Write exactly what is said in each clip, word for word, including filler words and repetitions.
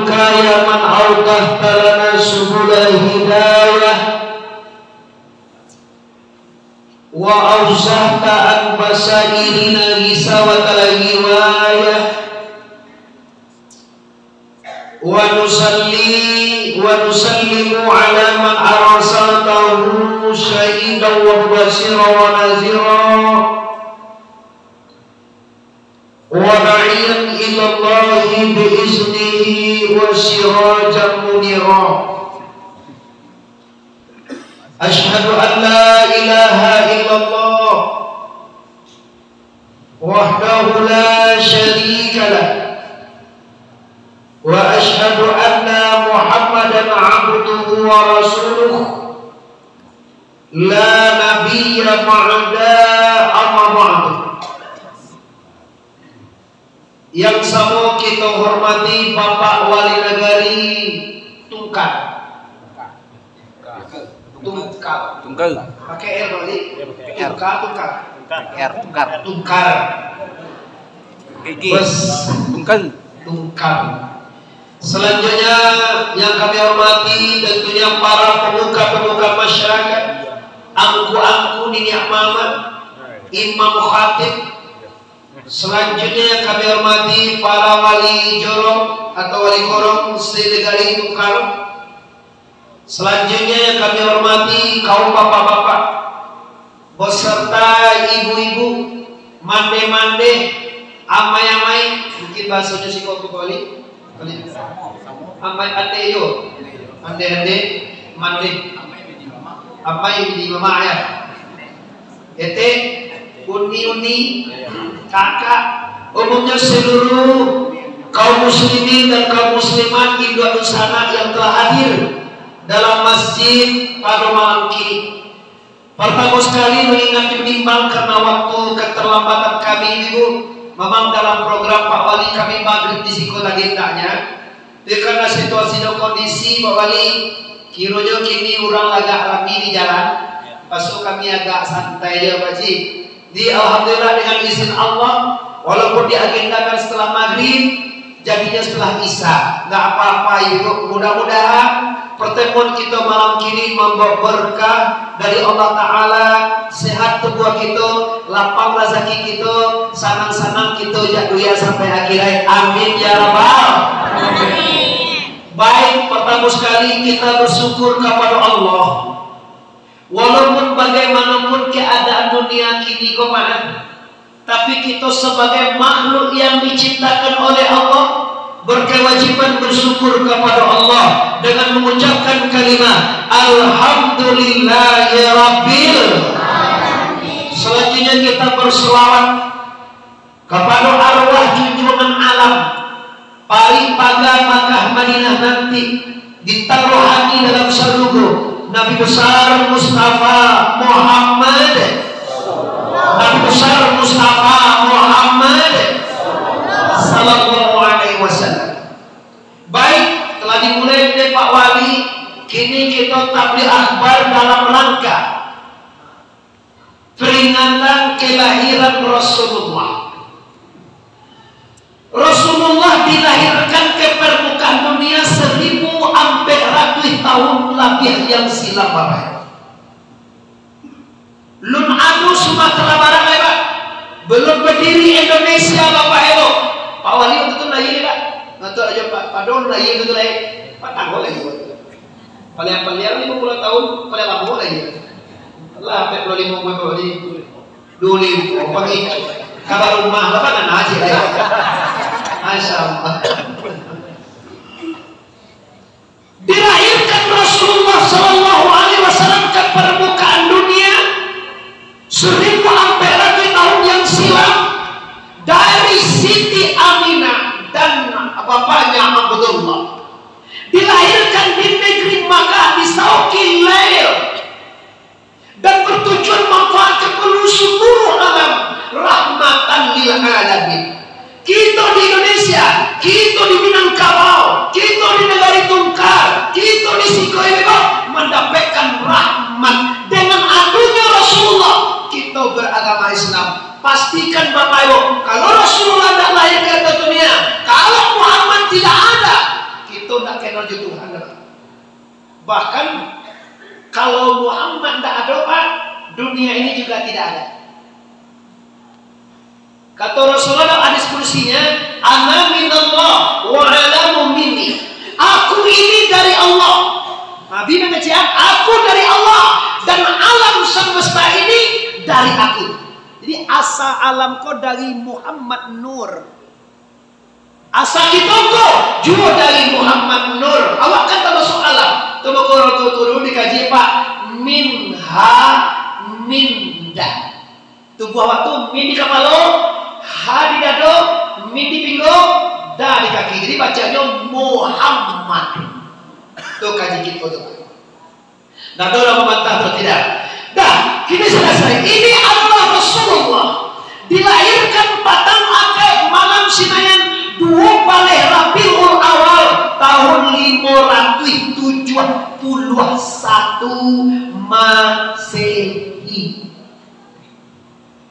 Ka ya man awdahta lana subulal hidayah, wa awsahta an basairina gisawatal hiwayah, wa nusalli wa nusallimu ala man arsaltahu syahidan wa mubasyiran wa nazira, wa da'iyan ilallahi bi iznihi wa sirajan munira. Asyhadu an la ilaha illallah wahdahu la syarika lah, wa asyhadu anna Muhammadan abduhu wa rasuluh, la nabiyya ba'da, amma ba'du. Yang samo kito hormati Bapak Wali Nagari Tungkar. Tungkar. Tungkar. Pakai R, Wali? Pakai R. Tungkar, Tungkar. R, Tungkar. Tungkar. G G. Bos. Tungkar. Tungkar. Selanjutnya yang kami hormati tentunya para pemuka-pemuka masyarakat, angku-angku, niniak mamak, imam khatib, selanjutnya yang kami hormati para wali jorong atau wali korong se-Nagari Tungkar. Selanjutnya yang kami hormati kaum bapak-bapak beserta ibu-ibu, mande-mande, amai-amai, mungkin bahasanya siko tu kali. Amai ande yo, ande-ande, mande, amai di mama ya. Etek, uni-uni, kakak, umumnya seluruh kaum muslimin dan kaum muslimat induak dunsanak yang telah hadir dalam masjid pada malam kini. Pertama sekali mengingati menimbang karena waktu keterlambatan kami, Ibu. Memang dalam program Pak Wali kami maghrib di siko tadi hendaknya. Tapi karena situasi dan kondisi, Pak Wali, kironyo kini urang agak rami di jalan. Pasu kami agak santai je, Pak Ji. Di, alhamdulillah, dengan izin Allah, walaupun diagendakan setelah maghrib, jadinya setelah isya. Nggak apa-apa, Ibu. Mudah-mudahan pertemuan kita malam kini membawa berkah dari Allah Ta'ala, sehat tubuh kita, lapang rezeki kita, sanang-sanang kita jak dunia sampai akhirat. Amin ya rabbal. Baik, pertama sekali kita bersyukur kepada Allah. Walaupun bagaimanapun keadaan dunia kini ko, Pak, tapi kita sebagai makhluk yang diciptakan oleh Allah berkewajiban bersyukur kepada Allah dengan mengucapkan kalimat Alhamdulillahirabbil. Selanjutnya kita berselawat kepada arwah junjungan alam, parik paga Makkah Madinah nanti, ditaruh hati dalam sarugo, Nabi Besar Mustafa Muhammad, Nabi Besar Mustafa Muhammad, sallallahu alaihi wasallam. Baik, telah dimulai dek Pak Wali, kini kita tabligh akbar dalam rangka peringatan kelahiran Rasulullah. Rasulullah dilahirkan ke permukaan dunia seribu ampek ratuih tahun labiah yang silam, Bapak. Lun ado Sumatera Barat lai, Pak. Belum berdiri Indonesia, Bapak Ibu. Pak Wali waktu tu lahir, Pak. Ngantuk aja, Pak. Padahal lahir tu lahir. Pak, tahu lahir. Paliang-paliang limo puluah tahun, paliang lamo lai. Lah, ampek puluah limo umua ko ni. Dulu, pagi. Kabar rumah, apa nak nasi lai? Masya Allah. Dilahirkan Rasulullah sallallahu alaihi wasallam ke permukaan dunia seribu ampek ratuih tahun yang silam dari Siti Aminah dan bapaknya Abdullah. Dilahirkan di negeri Makkah di sauqil lail dan bertujuan manfaat keperluan seluruh alam, rahmatan lil alamin. Kito di Indonesia, kito di Minangkabau, kito di Nagari Tungkal, kito di siko ini ko mandapekkan rahmat dengan adonyo Rasulullah, kito beragama Islam. Pastikan, Bapak Ibu, kalau Rasulullah ndak lahir ke atas dunia, kalau Muhammad tidak ada, Itu ndak kenal jo Tuhan, Pak. Bahkan, kalau Muhammad ndak ado, Pak, dunia ini juga tidak ada. Kata Rasulullah dalam hadis kudusinya, "Ana minallah wa alamu minni." Aku ini dari Allah. Nabi mengatakan, "Aku dari Allah dan alam semesta ini dari aku." Jadi, asa alam ko dari Muhammad Nur. Asa kito ko juo dari Muhammad Nur. Awak kan tamasuak alam. Coba kalau tu turun dikaji, Pak. Minha, minda. Tubuah awak tu min di kapalo, ha di dado, min di pinggo, da di kaki. Jadi bacanyo Muhammad. Tu kaji kito tu. Ndak ado urang mambantah atau tidak. Dah, kini selesai. Ini adalah Rasulullah. Dilahirkan patang Ahad malam Sinayan, duo baleh Rabiul Awal, tahun limo ratuih tujuah puluah satu Masehi.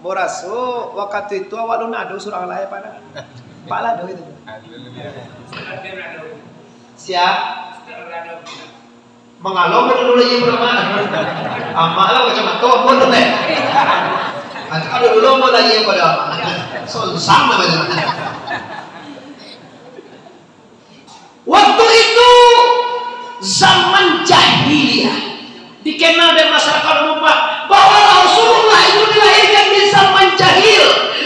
Muraso wakatu itu awak alun ado surang lai, Pak, nah. Pak lah ado itu. Siap? Mangalong ka dulu lai, Pak, Mak. Amak lah kacamato, ampun, deh. Atau kalau dulu, ampun, lai, Pak, dah. Sonsang namonyo. Waktu itu zaman jahiliyah, dikenal dek masyarakat umum, Pak, bahwa Rasulullah itu dilahirkan di zaman jahil.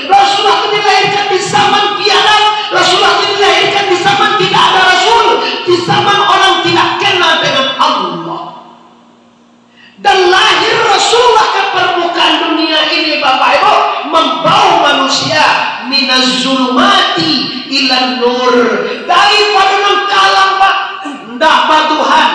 Rasulullah itu dilahirkan di zaman tiada. Rasulullah itu dilahirkan di zaman tidak ada Rasul, di zaman orang tidak kenal dengan Allah. Dan lahir Rasulullah ka parmukaan dunia ini, Bapak Ibu, mambawa manusia minaz zulumati ilan nur, daripado nan kalam, Pak, ndak batuhan,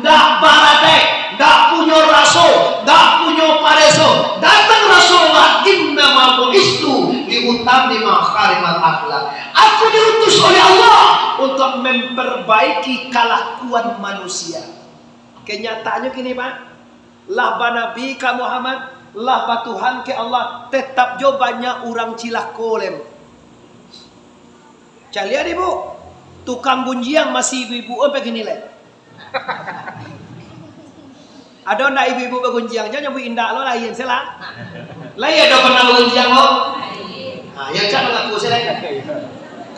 ndak baradaik, ndak punyo raso, ndak punyo pareso. Datang Rasulullah, "Innama bu'istu liutammima makarimal akhlak." Aku diutus oleh Allah untuk memperbaiki kalakuan manusia. Kenyataannyo kini, Pak, lah banabi ka Muhammad, lah batuhan ka Allah, tetap jo banyak urang cilako lai. Caliak deh, Bu, tukang gunjiang masih ibu-ibu sampai kini lai. Ado ndak ibu-ibu bagunjiang? Jan nyabuik indak lo, lain se lah. Lai ado pernah bagunjiang lo? Ha, yo, cak mangaku se lai.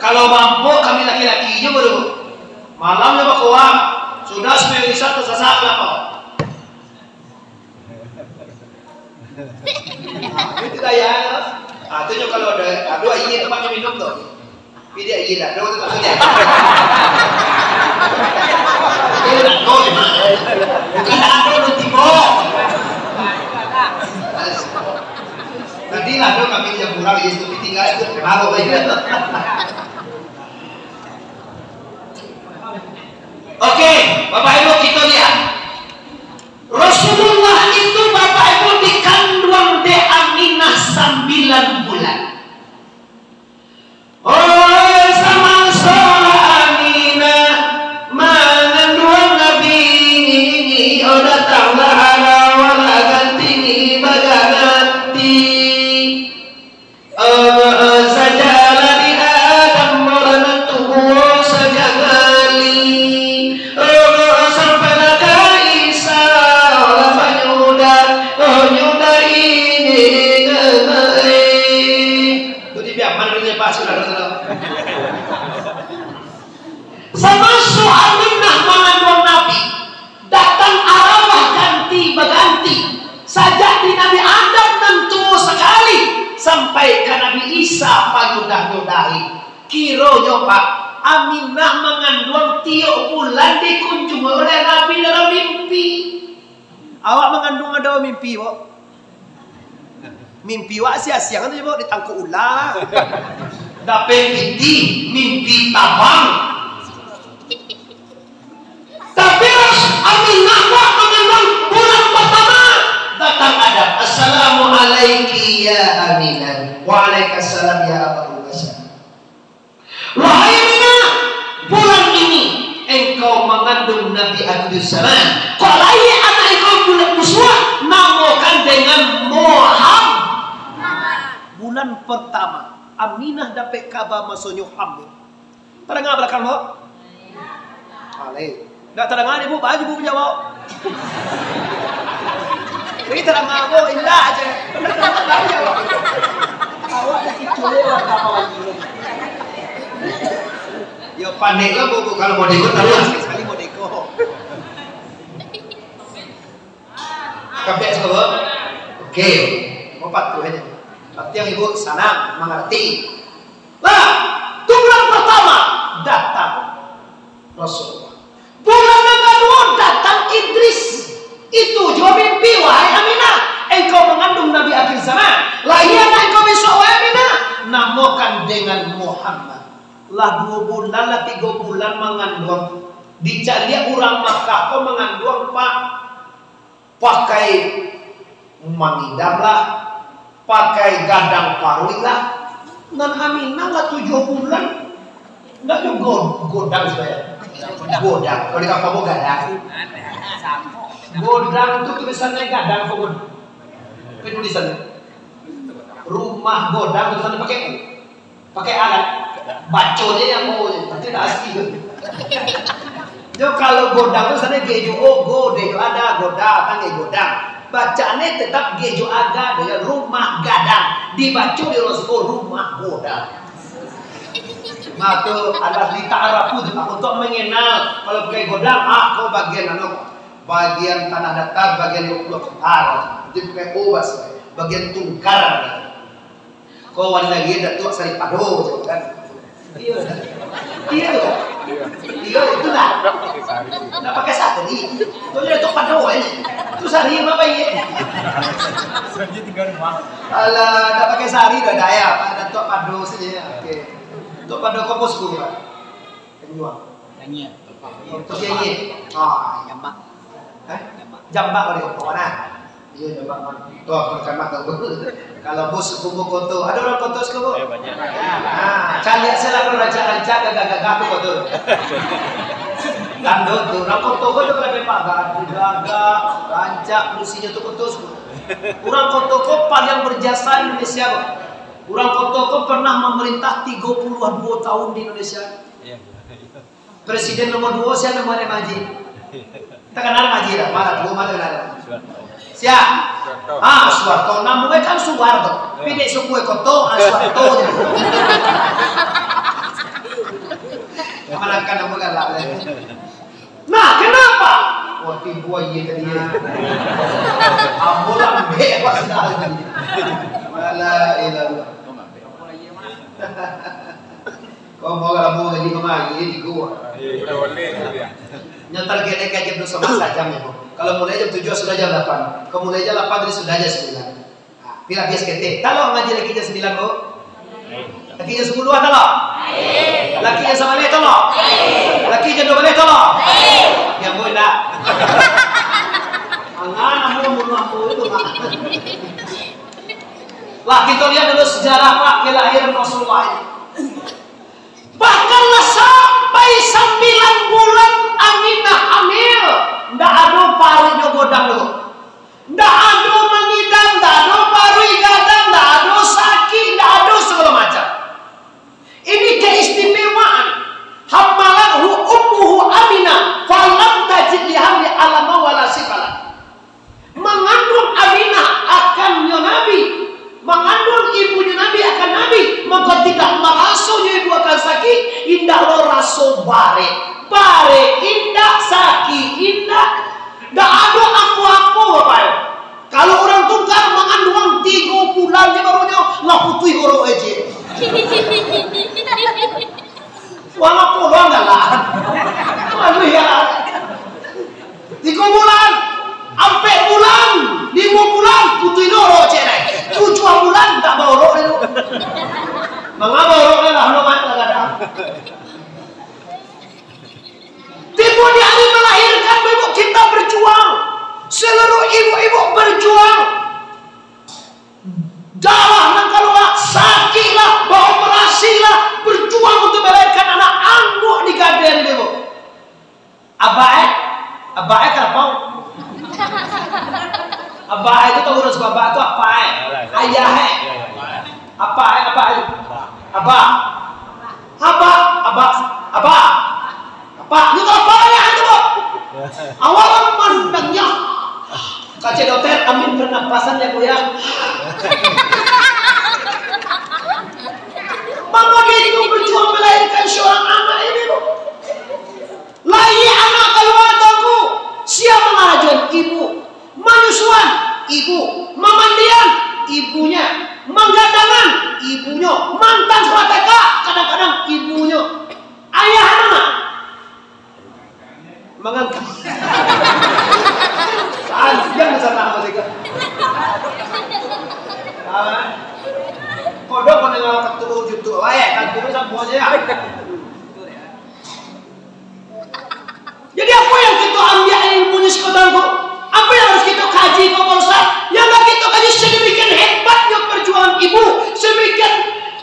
Kalau bampok kami laki-laki jo baru. Malam nyo bakoa, sudah sambayang Isya tasasak lapau. Ha, itu gaya tu. Ha, tu nyo kalau ado, ado aia tu banyak minum tu. Tapi dia aia dah, ado tu tak ada. Dia dah ado memang. Bukan dah ado, dah tibo. Tadi lah ado kami di Jayapura, aia tu tinggal tu, baru aja. Oke, Bapak Ibu, kita lihat. Rasulullah itu, Bapak Ibu, dikanduang dek Aminah sambilan bulan. Oh, samaso Aminah manganduang Nabi, oh, datanglah arwah lah ganti ni baganti. Oh, sajalah di Adam, urang nan tubuah sajangali. Oh, sampailah ka Isa, urang panyudah, oh, nyudah ini ngai. Tu di biaman dunia pasti lah, saudara. Samaso Aminah manganduang Nabi, datang arwah ganti baganti, sajak di Nabi Adam nan tuo sakali, sampai ka Nabi Isa panyudah-nyudahi. Kironyo, Pak, Aminah manganduang tiok bulan dikunjungi oleh Nabi dalam mimpi. Awak manganduang ado mimpi, Bok? Mimpi wak siang-siang tu, Bok, ditangkok ular. Dapek pitih, mimpi tabang. Tapi Aminah wak manganduang bulan pertama, datang Adam, "Assalamualaiki ya Aminah." "Waalaikumsalam ya Abul Hasan." "Wahai Aminah, bulan ini engkau mangandung Nabi Akhiruzzaman. Kok lahia anak engkau bulan Pusuak, namokan dengan Muhammad." Bulan pertama, Aminah dapek kaba masonyo hamil. Padangah balakang, Bok? Alai. Ndak tadanga dek Ibu, baa Ibu manjawab. Jadi tadanga Ibu, indak se. Awak dah kicuah lewat kapal lagi. Yo, panek lah, Bu, Bu. Kalau modeko, tahu lah. Sekali modeko. Kapek saudara. Oke. Empat tu aja. Tapi yang Ibu sanang mangarati. Lah, tu bulan pertama datang Rasulullah. Bulan yang kedua datang Idris. Itu juo mimpi, wahai Aminah. Engkau mengandung Nabi akhir zaman. Lahia anak engkau besok, wahai Aminah. Namakan dengan Muhammad. Lah duo bulan, lah tigo bulan manganduang. Dicaliak urang Makkah ko manganduang, Pak. Pakai mangidam lah, pakai gadang paruik lah. Nan Aminah lah tujuah bulan. Ndak juo godang, saudara. Godang. Kalau di kampung gadang. Godang tu tulisannya gadang, apa godang? Apa tulisannya? Rumah godang tulisannya pakai U. Pakai A kan? Baco je yang O je, tapi dah asli tu. Yo, kalau godang tu sana G jo O, go, D jo ada, godang, kan G godang. Bacaannya tetap G jo aga, dengan rumah gadang. Dibaco di Rosiko, rumah godang. Nah, tu adalah lita'arafu tu, Pak, untuk mengenal. Kalau pakai godang, ah, kau bagian anu, bagian tanah datar, bagian dua puluh hektar. Jadi pakai O, bas, bagian tungkar. Kawan lagi Datuak Sari Pado, kan? Iyo. Iyo. Iyo, itulah. Ndak pakai sari. Tu dia Datuak Pado ini. Tu sari apa ini? Sari tinggal rumah. Alah, ndak pakai sari dah, dah ya. Datuak Pado saja. Oke. Datuak Pado ko bosku, Pak. Kenyuang. Tanya. Oke, iya. Ah, jambak. Eh? Jambak. Jambak kali, pokoknya. Iyo, jambak, Bang. Tuh, pertama tahu. Kalau bos kumpul koto, ada orang koto siko, Bu? Eh, banyak. Ah, caliak salah kalau rancak-rancak, gagah-gagah tu koto. Tando tu, orang koto ko tu kalau memang gagah, rancak, fungsinya tu koto semua. Orang koto ko paling berjasa di Indonesia, Bang. Orang koto ko pernah memerintah tigo puluah duo tahun di Indonesia. Iya. Presiden nomor duo sia namonyo Haji? Takana Haji lah, malah duo malah takana. Sia? Ah, Suharto. Namonyo kan Suharto. Pidek suku koto, ah, Suharto je. Mana kan nama galak lah. Nah, kenapa? Wah, timbua iya tadi ya. Ambo lambek pas dah tadi. Wala ilallah. Kau mau lambung gaji kemari, di gua. Iya, udah boleh tu ya. Nyo target kaji tu sama saja, Bu. Kalau mulai jam tujuh sudah jam delapan. Kalau mulai jam delapan tadi sudah jam sembilan. Nah, pila bias ketek. Kalau ngaji laki jam sembilan, Bu? Laki jam sepuluh atau lo? Laki jam sabaleh atau lo? Laki jam dua baleh atau lo? Yang Bu indak. Angan, aku bunuh aku itu, Pak. Lah, kita lihat dulu sejarah, Pak, kelahiran Rasulullah ini. Bahkan lah sampai sambilan bulan Aminah hamil, ndak ado paruik jo godang tu. Ndak ado mangidam, ndak ado paruik gadang, ndak ado sakik, ndak ado sagalo macam. Ini keistimewaan. Hamalathu ummuhu Aminah, falam tajid lihamli alama wala sifalah. Manganduang Aminah akan nyo Nabi, manganduang ibunyo Nabi akan Nabi, mangko tidak maraso nyo ibu akan sakik, indak lo raso barek. Barek indak, sakik indak, ndak ado apo-apo, Bapak. Kalau urang tungkar manganduang tigo bulan je barunyo, lah putuih borok aje. Wah, apo lo anggalan? Aduh ya. Tigo bulan, ampek bulan, limo bulan, putuih lo orok cek lai. Tujuah bulan, tak baorok lai tu. Manga baorok lai lah, lo mat lah gadang. Tibo di hari melahirkan, ibu kita berjuang. Seluruh ibu-ibu berjuang. Darah nan kaluar, sakik lah, baoperasi lah, berjuang untuk melahirkan anak, angguak digadai dek ibu. Abak eh? Abak eh karapau. Abak eh tu tahu urang suku abak tu apa eh? Ayah eh? Apa eh? Apa eh? Abak. Abak, abak, abak. Abak, lu tu apa eh? Kodok pandanga wakatu jutuk, baik, kan, turun samo aja, ya. Jadi, apa yang kita ambil ilmunyo sekarang tu? Apa yang harus kita kaji, Pak Ustaz? Yang harus kita kaji sedemikian hebatnya perjuangan ibu, sedemikian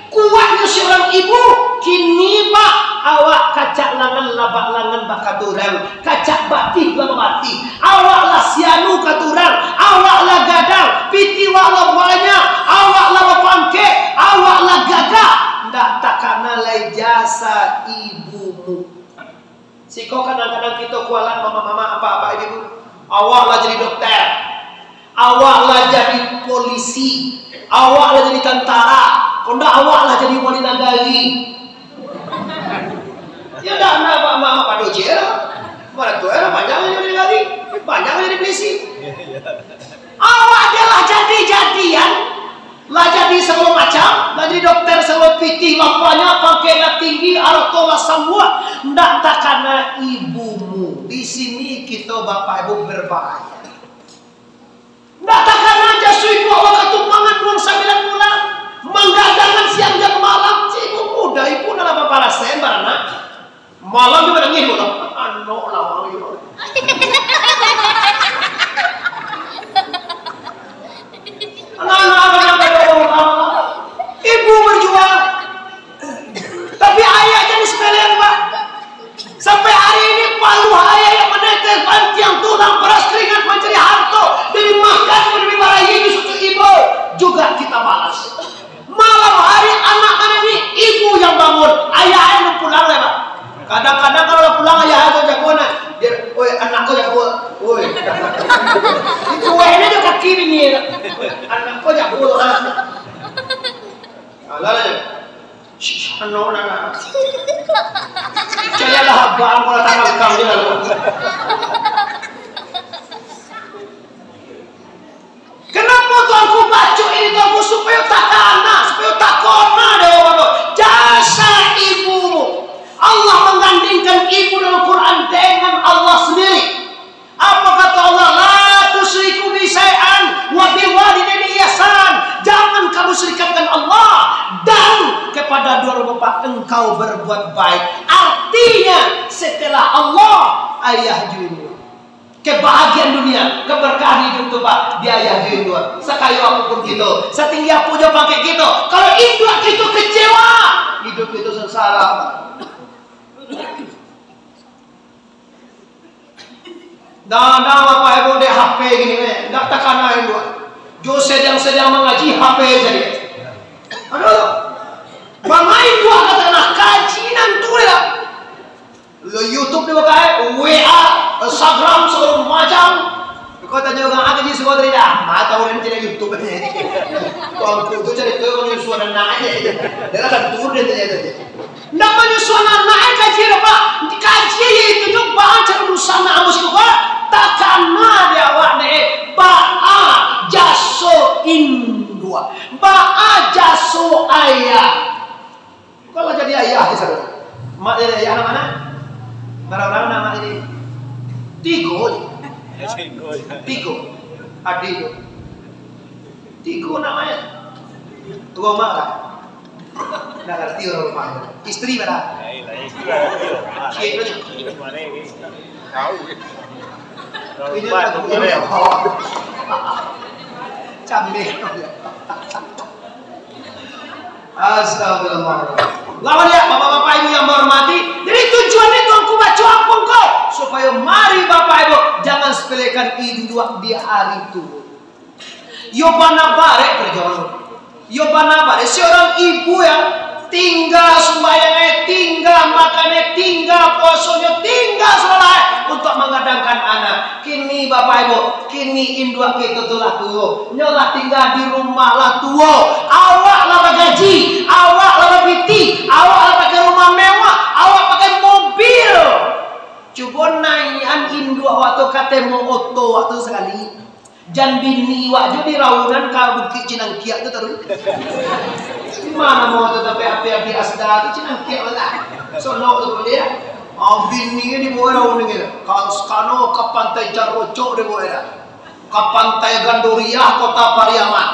kuatnya seorang ibu. Kini, Pak, awak kacak langan, labak langan bak katurang, kacak batih, labak batih. Awak lah sianu katurang, awak lah gadang, pitih awak lah banyak, awak lah bapangkek, awak lah gagah. Ndak takana lai jasa ibumu. Siko kadang-kadang kito kualat, mama-mama, apa-apa ibu. Awak lah jadi dokter. Awak lah jadi polisi. Awak lah jadi tantara. Kok ndak, awak lah jadi wali nagari. Ya ndak, ndak, mama-mama pado je lah. Mana tu, eh, banyak lah jadi wali nagari. Banyak lah jadi polisi. Awak adalah jadi-jadian, lah jadi sagalo macam, lah jadi dokter sagalo pitih, lah banyak pangkek, lah tinggi, arato lah samua, ndak takana ibumu. Di sini kito bapak ibu berbahaya. Ndak takana jaso ibu awak katumangan urang sambilan bulan, manggadangkan siang dan malam, si ibu muda, ibu ndak lah baparasaik baranak. Malam tu manangih malam. Anak lah, anak, anak, anak, anak. Ibu berjuang. Tapi ayah jadi sepelean, Pak. Sampai hari ini paluh ayah yang menetes, bantiang tulang, peras keringat mencari harto, demi makan, demi marayakan susu ibu, juga kita balas. Malam hari anak manangih, ibu yang bangun. Ayah ai nan pulang lai, Pak. Kadang-kadang kalau lah pulang, ayah ai tu jago nah. Dia, "Oi, anak ko jago. Oi." Itu weh, dia jo kaki bini. "Anak ko jago, ha." Alah, lah. Shh, anu, nah. Cayalah abang, kalau tanam kang je lalu. Kenapa Tuanku baco ini, Tuanku? Supayo takana, supayo takona dek Allah. Jasa ibumu. Allah menggandingkan ibu dalam Quran dengan Allah sendiri. Apa kata Allah? "La tusyriku bi syai'an wa bil walidaini ihsan." Jangan kamu syirikkan Allah, dan kepada dua orang bapa engkau berbuat baik. Artinya, setelah Allah, ayah jo ibu. Kebahagiaan dunia, keberkahan hidup tu, Pak, di ayah jo induak. Sakayo apo pun kito, satinggi apo jo pangkek kito, kalau induak kito kecewa, hidup kito sengsara, Pak. Dah, dah, Bapak Ibu, dek H P gini, eh, ndak takana induak. Jo sedang-sedang mangaji, H P sajo. Aduh, bamain induak ka tanah, kaji nan tu lah. Lo YouTube dia pakai, W A, Instagram, segala macam. Kau tanya orang, "Ah, kaji suka tadi dah?" Mata orang ni tidak YouTube ni. Kau tu cerita kau nyusuan anak aja. Dia kan turun dia tanya tadi. Ndak manyusuan anak, eh, kaji apa? Kaji yaitu nyo baca urusan amus tu, Pak. Takana di awak ni, eh, baa jaso induak, baa jaso ayah. Kalau jadi ayah di sana. Mak jadi ayah nak mana? Barang-barang nak mak jadi. Tigo je. Tigo. Adik tu. Tigo nak mak. Tuo mak lah. Nak ngerti orang rumah. Isteri mana? Lain, lain. Cik tu. Tahu. Ini tak boleh. Cambil. Astagfirullah. Lawan ya, bapak-bapak ibu yang menghormati. Jadi tujuannya Tuanku baco apo ko? Supayo mari bapak ibu jangan sepelekan induak di hari tu. Yo bana barek perjuangan. Yo bana barek. Seorang ibu ya, tingga sumbayang, eh, tingga makan, eh, tingga puasonyo, tingga segalo, eh, untuk menggadangkan anak. Kini, Bapak Ibu, kini induak kito tu lah tuo. Nyo lah tingga di rumah lah tuo. Awak lah bagaji, awak lah bapitih, awak lah pakai rumah mewah, awak pakai mobil. Cubo naiakan induak awak tu ka tembok oto awak tu sakali. Jan bini awak jo di Raunan ka Bukik Cinangkiak tu taruih. Di ma namo tu, tapi api-api Asda tu Cinangkiak lah. Solok tu boleh ya. Oh, bini ni dibawa Raunan ni. Ka, kano ka Pantai Carocok dibawa dah. Ka Pantai Gandoriah, Kota Pariaman.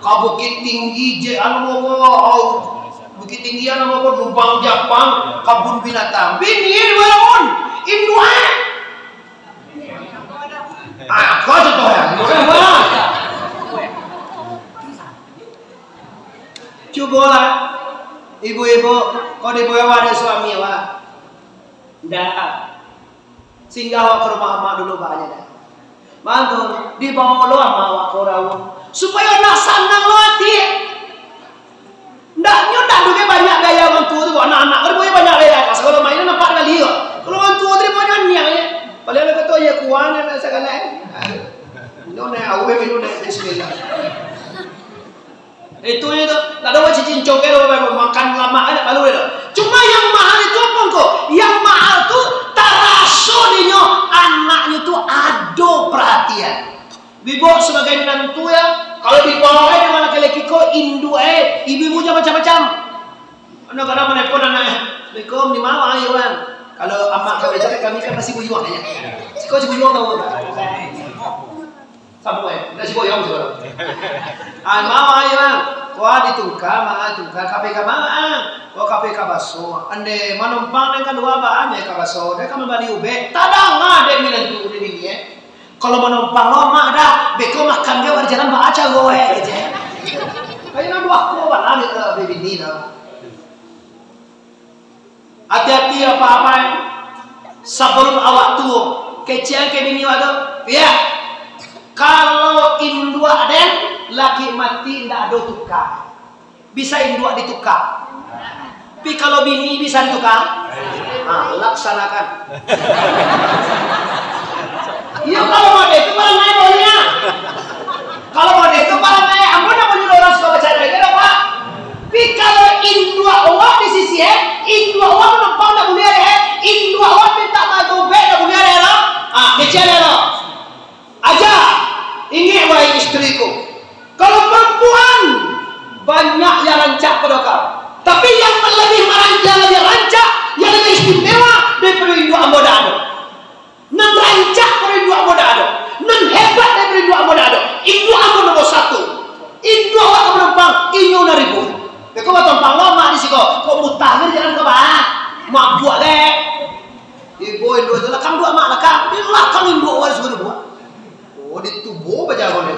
Ka Bukittinggi je anu ko, au, Bukittinggi anu ko, Lubang Japang, kabun binatang. Bini dia dibawa, induak e. Ah, ko contoh ya. Induak e. Cubolah, ibu-ibu, ko dibawa dek suami awak. Ndak. Singgah awak ka rumah amak dulu, banyak dah. Mangko, dibawa lo amak awak ka urang, supayo nak sanang lo ati. Ndak, nyo ndak ado banyak biaya urang tuo tu, anak-anak kan banyak biaya, ka sagalo mainan nampak kali ko. Kalau urang tuo tu, banyak niang je. Paling kato, "Ya, kuah nak sagalo, eh." Nyo nak awet, minum nak bismillah. Itu je tu. Tak ada wajib cincong ke, makan lamak kan, tak perlu itu. Cuma yang mahal itu apa ko? Yang mahal tu taraso dinyo anaknyo tu ado perhatian. Ibu sebagai minantu ya, kalau dibawa dengan laki-laki ko, induak e, ibu-ibu je macam-macam. Kadang-kadang menelpon anak e, "Assalamualaikum, di ma ayo kan?" Kalau amak kami cakap, kami kan masih buyuang ya. Siko si buyuang tahu kan? Sambung e, nak si buyuang siko. Ah, ma ayo kan? Ko ditungka, ma tungka, kape ka ma? Ko kape ka baso. Ande manumpang nan kalua baa ande ka baso, ande ka mambali ubek. Tadanga dek minantu di bini e. Kalau manumpang lo mak dah, beko makan ge wak di jalan baa caro e, kecek. Kayak nan buah ko bana ni, eh, bini dah. Hati-hati apak-apak, sabalum awak tuo, kecek ke bini awak tu, ya. Kalau induak den, laki mati ndak ado tuka. Bisa induak dituka. Tapi kalau bini bisa dituka, ah, laksanakan. Iyo, kalau mode tu parangai, Bang, ya. Kalau mode tu parangai, ambo ndak manyuruah urang suko bacarai, iyo dak, Pak? Tapi kalau induak awak di sisi, eh, induak awak manumpang ndak buliah, eh, induak awak mintak main ubek ndak buliah, eh, lo? Ah, kecek, eh, lo. Aja, ingek, wahai istriku, kalau perempuan banyak yang rancak pado kau, tapi yang lebih marancak, lebih rancak, yang lebih istimewa daripado induak ambo dak ado. Nan rancak pado induak ambo dak ado, nan hebat daripado induak ambo dak ado. Induak ambo nomor satu. Induak awak ka manumpang, inyo nan ribuik. Beko batumpang lo mak di siko, kok mutah ni jalan ka baa? Mabuak deh. Ibo induak tu lakang duo mak lakang, di lakang induak awak sudah buak. Oh, di tubuh bajalan ni.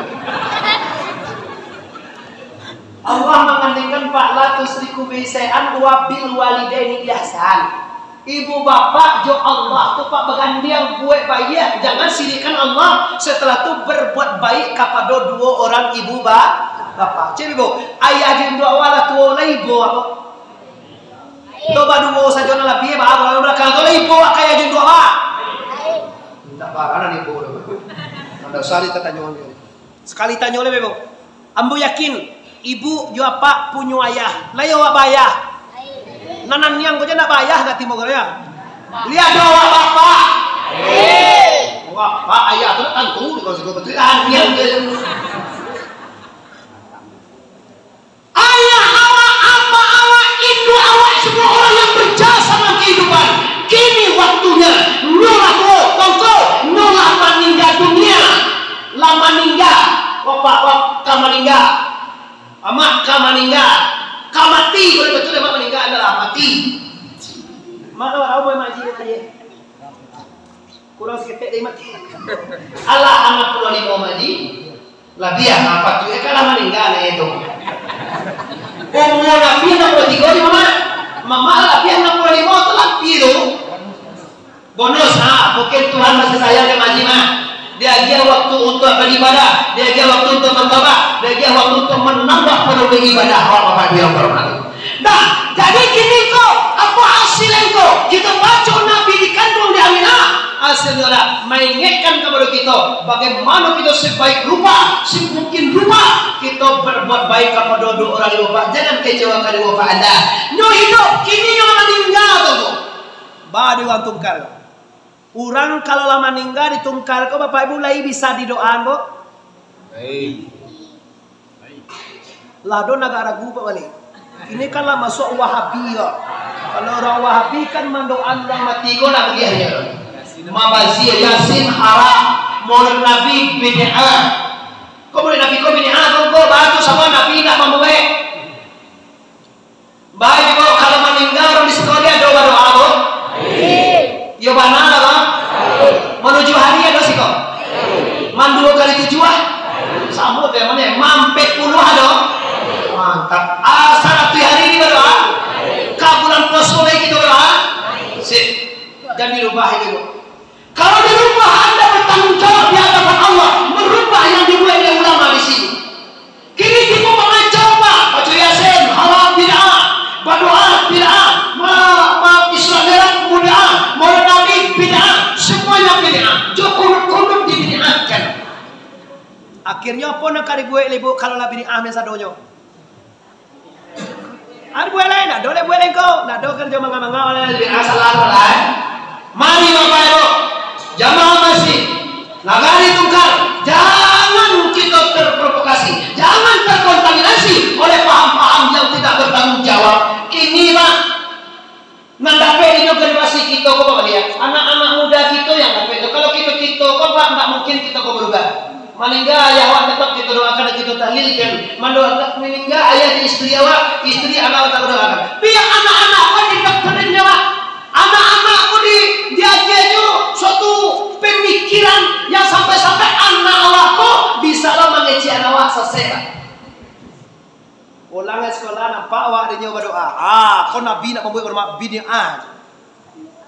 Allah mangandengkan, "Fala tusyriku bi syai'an wa bil walidaini ihsan." Ibu bapak jo Allah tu, Pak, bagandiang buek baiak, jangan sirikkan Allah, setelah tu berbuat baik kapado duo orang ibu ba-, bapak. Cek ibu, ayah jo induak awak lah tuo lah ibo apo? Tu baduo sajo nan labiah, ba-, ba-, balakang tu lah ibo awak ka ayah jo induak awak. Indak barang nan ibo tu. Indak usah ditatanyo. Sakali tanyo lai, Bebo. Ambo yakin, ibu jo apak punyo ayah. Lai awak baayah. Nan aniang ko ja ndak baayah ka timo ko ya. Liek ado awak bapak. Bapak ayah tu tantu kalau suko batua aniang tu. Ayah awak, apak awak, induak awak, semua orang yang berjasa dalam kehidupan. Kini waktunya, nyo lah tuo, tongko, nyo lah maningga dunia. Lah maningga, bapak awak ka maningga. Amak ka maningga. Ka mati, kalau betul amak maningga adalah mati. Mak awak tahu, Mak Haji, Mak Haji. Kurang saketek dari mati. Alah, anam puluah limo mah, Ji. Labiah, ah, patuiknyo kan lah maningga anak itu. Umur Nabi anam puluah tigo, Ji, Mamak. Mamak labiah anam puluah limo tu, labiah tu. Bonus, ha, mungkin Tuhan masih sayang ka Mak Ji, mah. Diagiah waktu untuk beribadah, diagiah waktu untuk bertobat, diagiah waktu untuk menambah penuh ibadah, Bapak Ibu yang terhormat. Nah, jadi kini ko, apo hasilnyo ko? Kito baco Nabi dikandung di Aminah, hasilnyo lah maingatkan kepada kito, bagaimana kito sebaik rupa, semungkin rupa, kito berbuat baik kepada dua orang ibu bapak, jangan kecewakan ibu bapak anda. Nyo hidup, kini nyo maningga tu. Ba di urang tungkal. Urang kalau lah maningga di tungkal ko, Bapak Ibu, lai bisa didoaan, bo? Lai. Lah do agak ragu, Pak Wali. Ini kan lah masuak Wahabi, yo. Kalau urang Wahabi kan mandoaan urang mati ko lah buliahnyo. Mambazia Yasin haram, Maulid Nabi bid'ah. Ko maulid Nabi ko bid'ah, ko, ko, batu samo Nabi indak mambuek. Baik, ko, kalau maningga urang di siko, ado badoa, ko? Iyo, bana, ko? Manujuah ari ado siko? Manduo kali tujuah, ah? Samo tu yang mano? Mampek puluah ado? Mantap. Ah, saratuih ari ni badoa? Ka bulan puaso lai kito badoa? Sip. Jan dirubah itu, ko. Kalau dirubah, anda bertanggung jawab di hadapan Allah, merubah yang dibuat oleh ulama di sini. Kini tibo mangacau, Pak. Baca Yasin, haram, bid'ah. Badoa, bid'ah. Ma-, ma-, Isra Mi'raj, bid'ah. Maulid Nabi, bid'ah. Semuanya bid'ah. Jo kunut-kunut dibid'ahkan. Akhirnyo, apo nan ka dibuek lai, Bu, kalau lah bid'ah nan sadonyo? Ari buek lain, ndak ado lai buek lain ko. Ndak ado karajo manga-manga lai. Asal-asal lai. Mari, Bapak Ibu, jamaah masjid, nagari tungkal, jangan kito terprovokasi, jangan terkontaminasi oleh paham-paham yang tidak bertanggung jawab. Kini, Pak, nan dapek di generasi kito ko, Pak, liek, anak-anak muda kito yang dapek tu. Kalau kito-kito ko, Pak, ndak mungkin kito ko berubah. Maningga ayah awak, tetap kito doakan dan kito tahlilkan. Mandoakan maningga ayah di istri awak, istri anak awak, tak doakan. Biar anak-anak pun didoktrin nyo, Pak. Anak-anak pun di, diagiah nyo suatu pemikiran yang sampai-sampai anak awak ko bisa lah mangecek anak awak sasek, Pak. Pulang dari sekolah, nampak awak dinyo badoa. Ah, ko Nabi nak mambuek rumah bini, ah.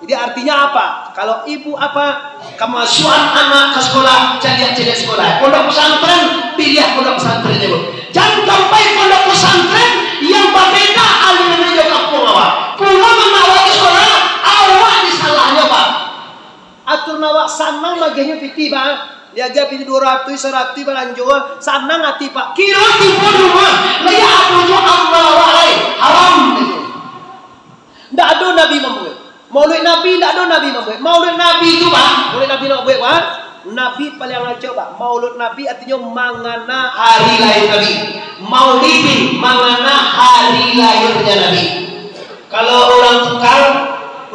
Jadi, artinya apa? Kalau ibu apa, kemasukan anak ke sekolah, caliak-caliak sekolah. Pondok pesantren, piliah pondok pesantren dulu. Jangan sampai pondok pesantren yang berbeda aliran jo kampung awak. Pulang anak awak ke sekolah, awak disalahnyo, Pak. Aturan awak sanang magiahnyo pitih, Pak. Diagiah pitih duo ratuih, saratuih balanjo, sanang ati, Pak. Kiro tibo rumah, lai ado jo amal awak lai. Haram. Ndak ado Nabi mambuek. Maulid Nabi, ndak ado Nabi mambuek. Maulid Nabi tu, Pak, Maulid Nabi nak buek, Pak. Nabi paling acok, Pak. Maulid Nabi artinyo mangana hari lahir Nabi. Maulidin mangana hari lahirnya Nabi. Kalau urang tungkal,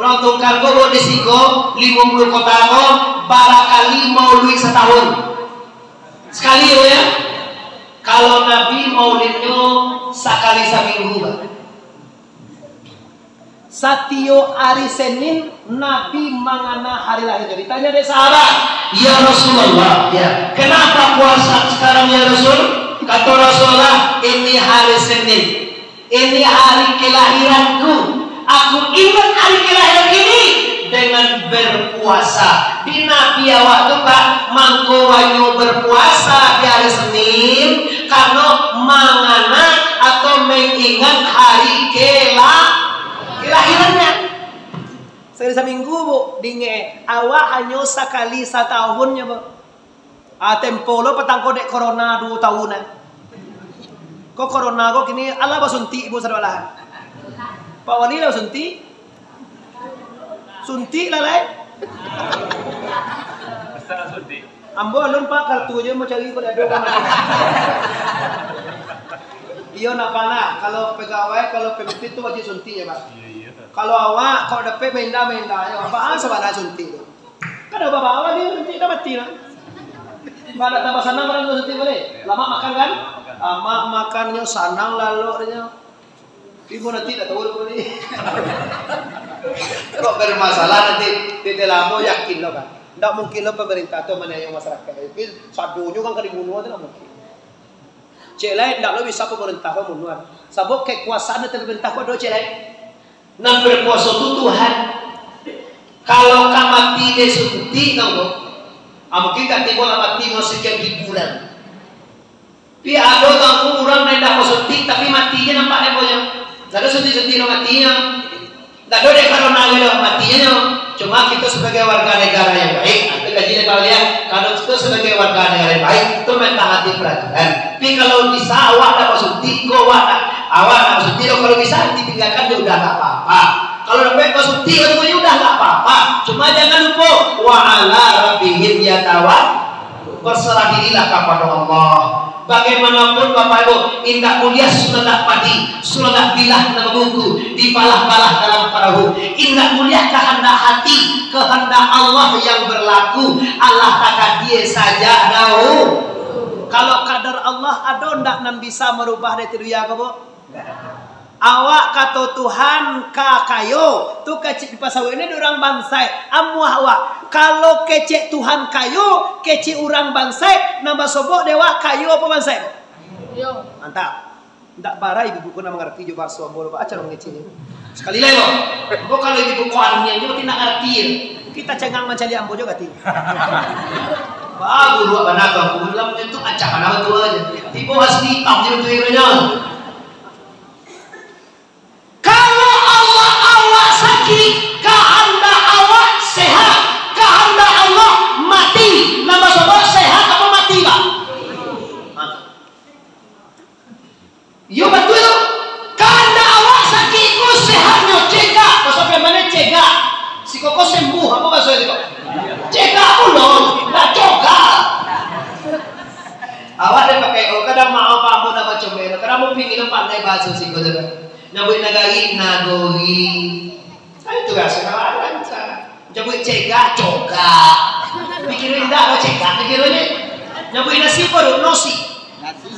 urang tungkal ko buek di siko, limo puluah kota ko, barakali maulid satahun? Sakali tu, ya. Kalau Nabi maulidnyo sakali saminggu, Pak. Satiok ari Senin, Nabi mangana hari lahirnyo. Ditanya dek sahabat, "Ya Rasulullah, ya, kenapa puasa sekarang, ya Rasul?" Kato Rasulullah, "Ini hari Senin. Ini hari kelahiranku. Aku ingat hari kelahiran ini dengan berpuasa." Di Nabi awak tu, Pak, mangko wanyo berpuasa di hari Senin, karano mangana atau mengingat hari kela-, kelahirannya. Sakali saminggu, Bu, diingek, awak hanyo sakali satahun nyo, Bu. Ah, tempo lo patang ko dek corona duo tahun, ah. Ko corona ko kini, alah basuntik, Bu, sadoalah. Pak Wali lah basuntik. Suntik lah, lai. Ambo alun, Pak, kartu je mau cari ko dak ado, Pak. Iyo, nak, Pak, nak. Kalau pegawai, kalau pemimpin tu wajib suntik ya, Pak. Kalau awak, kalau dapek main dah, main dah. Ya, Pak, ah, sabana suntik tu. Kan ado babawa dia nanti dah mati lah. Pada tambah sanang barang tu nanti boleh. Lamak makan kan? Lamak makannyo, sanang laloknyo. Ibu nanti dah tahu boleh. Kok bermasalah nanti, tidak lama yakin lo kan. Ndak mungkin lo pemerintah tu maniayo masyarakat. Tapi sadonyo kan ka dibunuh tu ndak mungkin. Cek lai, ndak lo bisa pemerintah ko munuah. Sabab kekuasaan dari pemerintah ko ado, cek lai. Nan berkuaso tu Tuhan. Kalau ka mati dek suntik, tau ko? Ah, mungkin ka tibo lah mati dengan sekian ribu lah. Tapi ado tau ko urang nan indak basuntik, tapi mati je nampak dek ko nyo. Ndak ado suntik-suntik lo mati nyo. Ndak ado dek karano nyo mati nyo. Cuma kito sebagai warga negara yang baik, ah, itu kaji dek kalian. Kalau kito sebagai warga negara yang baik, itu mentaati peraturan. Tapi kalau bisa awak ndak basuntik, ko awak ndak, awak ndak basuntik, kalau bisa ditinggalkan, ya udah, nggak apa-apa. Kalau dapek basuntik, ya udah, nggak apa-apa. Cuma jangan lupa, wa ala rabbihim yatawa-, berserah dirilah kepada Allah. Bagaimanapun, Bapak Ibu, indak buliah suladak padi, suladak bilah nan babungku, dibalah-balah dalam parahu. Indak buliah kahandak hati, kahandak Allah yang berlaku. Allah takadia saja dahulu. Kalau kadar Allah, ado ndak nan bisa marubah dari tu dunia ko, Bu? Awak kato Tuhan ka kayo, tu kecek di Pasawik ni di urang bansaik. Amuah awak, kalau kecek Tuhan kayo, kecek urang bansaik, nan basobok dek awak kayo apo bansaik? Kayo. Mantap. Ndak bara ibu-ibu ko nan mangarati jo bahaso ambo lo, Pak, acara mangecek ni. Sakali lai, Bang. Ambo kalau ibu-ibu ko aniang jo, ti ndak ngarati. Kita cengang mancaliak ambo jo gati. Wah, buruak bana tu, ambo bilang macam tu, acak bana tu aja. Tibo asli itam je tu iranyo. Kalau Allah awak sakik, kahandak awak sehat, kahandak Allah mati. Nan basobok sehat apo mati, Pak? Mati. Iyo, batua tu. Kahandak awak sakik ko sehatnyo, cegak. Bahaso Piaman cegak. Siko ko sembuh, apo bahaso itu? Cegak pulo, ndak cogal. Awak dah pakai, oh, kadang maaf, ambo dah macam mana. Kadang ambo pingin pandai bahaso siko tu. Nyabuik nagari, nagori. Kan itu raso kawan, rancak. Nyabuik cegak, cogak. Pikiran indak, lo cegak, pikirannya. Nyabuik nasi, baru nosi.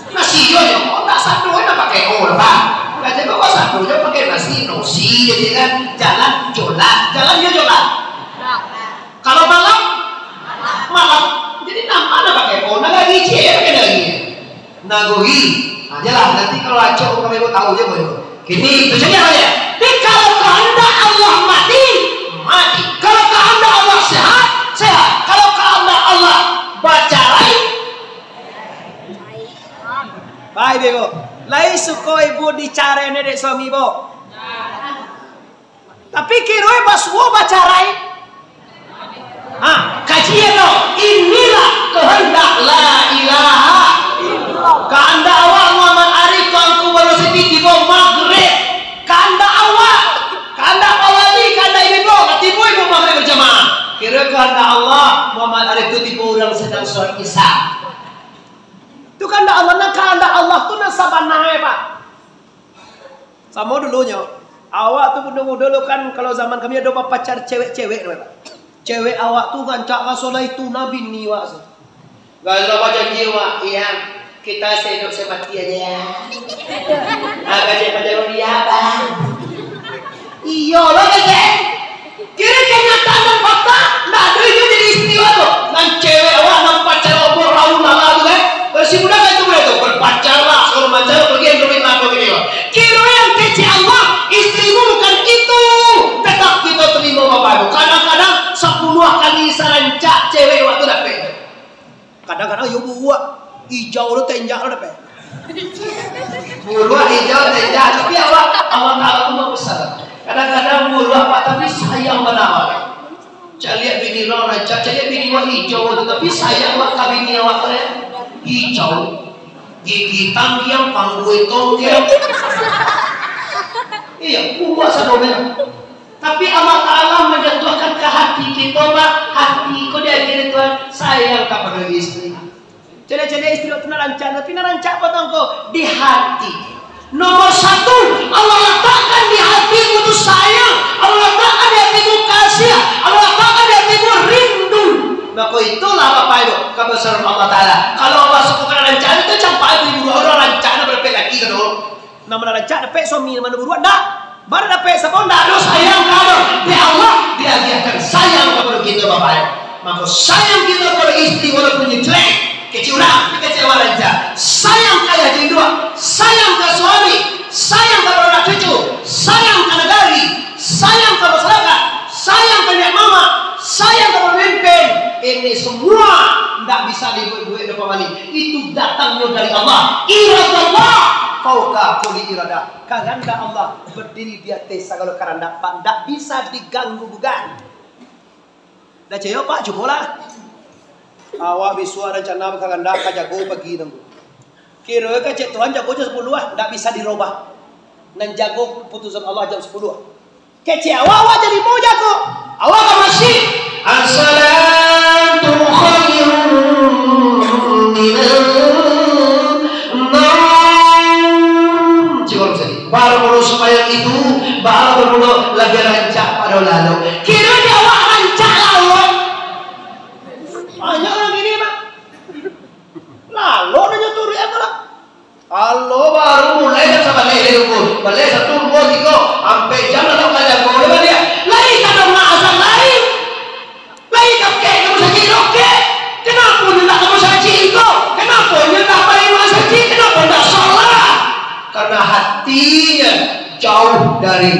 Nasi jo, jo. Oh, tak satu, eh, nak pakai o lah, Bang. Nggak jago kok satu, jo pakai nasi, nosi, jadi kan. Jalan, jolan. Jalan, jo jolan. Kalau malam, malam. Jadi, nama nak pakai o? Nagari, cie, pakai nagari. Nagori. Nah, jelas. Nanti kalau acok kami mau tahu je, boy. Kini, itu saja, ya. Jadi, kalau kehendak Allah mati, mati. Kalau kehendak Allah sehat, sehat. Kalau kehendak Allah bacarai, baik, bego. Lai suko ibu dicarai ni dek suami, bo? Tapi kironyo basuo bacarai. Ha, kaji lo, inilah kehendak la ilaha. Kahandak awak Muhammad Arif Tuanku Baru Siti tibo magrib. Kahandak awak, kahandak Pak Wali, kahandak ibu, tibo ibu magrib berjamaah. Kiro kahandak Allah, Muhammad Arif tu tibo urang sadang solat Isya. Tu kahandak Allah, nah kahandak Allah tu nan sabana, Pak. Samo dulunyo, awak tu mudo-mudo lo kan, kalau zaman kami ado bapacar cewek-cewek, Pak. Cewek awak tu rancak raso lah itu nah bini awak tu. Kalau bajanji awak, iya, kita sehidup semati aja ya. Nah, kecek pacar dia, Bang. Iyo lo, kecek. Kiro kenyataan dan fakta, ndak ado inyo jadi istri awak tu. Nan cewek awak, nan pacar awak, raun lala tu kan. Kalau si budak kan tu budak tu, berpacar lah, segala macam, pergi yang rumit lah, begini lah. Kiro yang kecek Allah, istrimu bukan itu. Tetap kita terima Bapak Ibu. Kadang-kadang sepuluh kali sarancak cewek awak tu dapek. Kadang-kadang yo buruak, ijau lo tenjak lo dapek. Buruak, ijau, tenjak, tapi awak, Allah Ta'ala tu bagus salah. Kadang-kadang buruak, Pak, tapi sayang bana awak. Caliak bini urang rancak, caliak bini awak ijau tu, tapi sayang awak ka bini awak tu, eh. Ijau. Gigi tangkiang, panggui tongkiang. Iya, buruak sadonyo. Tapi Allah Ta'ala manjatuahkan ka hati kito, Pak. Hati ko diagiah Tuhan, sayang kapado istri. Caliak-caliak istri waktu nak rancak, tapi nak rancak apa tu ko? Di hati. Nomor satu, Allah latakkan di hatimu tu sayang, Allah latakkan di hatimu kasih, Allah latakkan di hatimu rindu. Mako itulah Bapak Ibu, kabasaran Allah Ta'ala. Kalau Allah sukakan rancak itu, campak itu ibu dua urang rancak nak berpek lagi ka tu. Nan mano rancak dapek suami, nan mano buruak ndak. Baru dapek sapo ndak ado sayang ka ado. Dek Allah diagiahkan sayang kapado kito, Bapak. Mako sayang kito kapado istri walaupun nyo jelek, kecek urang, kecek urang rancak. Sayang ka ayah jo induak, sayang ka suami, sayang kapado anak cucu, sayang ka nagari, sayang ka masyarakat, sayang ka niniak mamak, sayang kapado pamimpin. Ini semua ndak bisa dibuek-buek dek pamali. Itu datangnyo dari Allah. Iradallah fauqa kulli iradah. Kahandak Allah badiri di ateh sagalo kahandak, Pak, ndak bisa diganggu gugat. Ndak picayo, Pak? Cubolah. Awak bisuak rancana bakahandak ka jago pagi tu. Kiro kecek Tuhan jago jam sapuluah, ndak bisa dirobah. Nan jago kaputusan Allah jam sapuluah. Kecek awak, awak jadi mau jago. Awak ka masjid. As-salatu khairun minan naum. Cubo sekali. Baa baru sumbayang itu, baa baru labiah rancak pado lalok. Kiro di awak rancak lalok. Banyak urang gini, Pak. Lalok Alo, baru mulai jam sabaleh, dukun. Baleh satu, duo, tigo, ampek jam lah ka jago, lai baliak. Lai tadanga azan lai. Lai dakek ka musajik, dakek. Kanapo nyo indak ka musajik ko? Kanapo nyo indak pai musajik? Kanapo indak salat? Karena hatinya jauh dari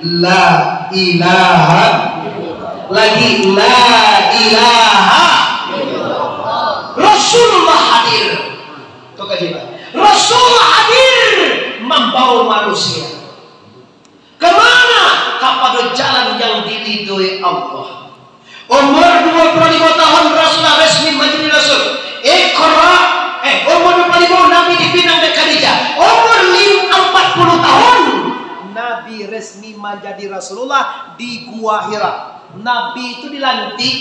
la ilaha, lagi la ilaha. Rasulullah hadir. Tu kaji, Pak. Rasulullah hadir mambawa manusia. Ka mana? Kapado jalan yang diridoi Allah. Umur dua puluh lima tahun Rasulullah resmi manjadi Rasul. Iqra, eh, umur dua puluh lima Nabi dipinang dek Khadijah. Umur lim-, empat puluh tahun Nabi resmi manjadi Rasulullah di Gua Hira. Nabi itu dilantik.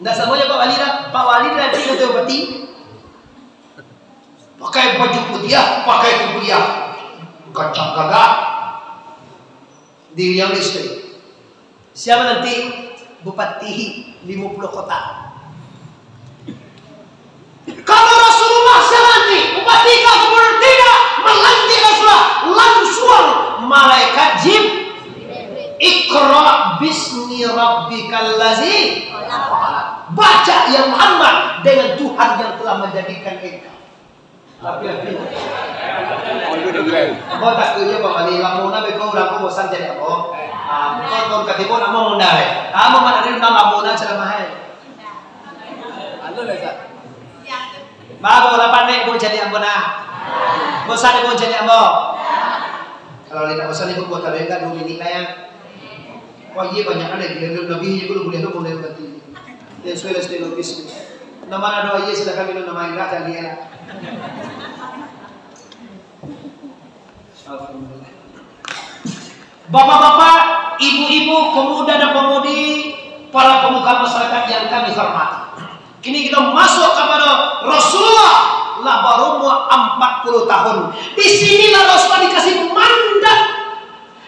Ndak samo jo Pak Wali lah. Pak Wali dilantik kato bupati. Pakai baju putiah, pakai kupiah. Gagah gagah. Di yang listrik. Siapa nanti bupati limo puluah kota? Kalau Rasulullah siapa nanti, bupati ka gubernur tidak, melantik Rasulullah, langsung malaikat Jib-, Iqra bismi rabbikal ladzi khalaq. Baca, ya Muhammad, dengan Tuhan yang telah menjadikan engkau. Tapi, tapi. Ambo takuiknyo, Pak Wali, lamun beko urang ko bosan caliak ambo. Ah, beko tahun katigo ambo mundar, eh. Ambo mana dari undang lamun ceramah, eh. Anu lah, Ustaz. Ba, ambo lah panek, ambo caliak ambo nah. Bosan ambo caliak ambo. Kalau indak bosan, ikut kuota dulu, duo minik lah, ya. Wah, iya, banyak ada dia. Lebih, lebih, lebih, lebih, lebih. Yang sudah, sudah, lebih, lebih. Nama ada, iya, silakan minum nama Indra, jangan dia lah. Alhamdulillah. Bapak-bapak, ibu-ibu, pemuda dan pemudi, para pemuka masyarakat yang kami hormati. Kini kita masuk kepada Rasulullah, lah berumur empat puluh tahun. Di sinilah Rasulullah dikasih mandat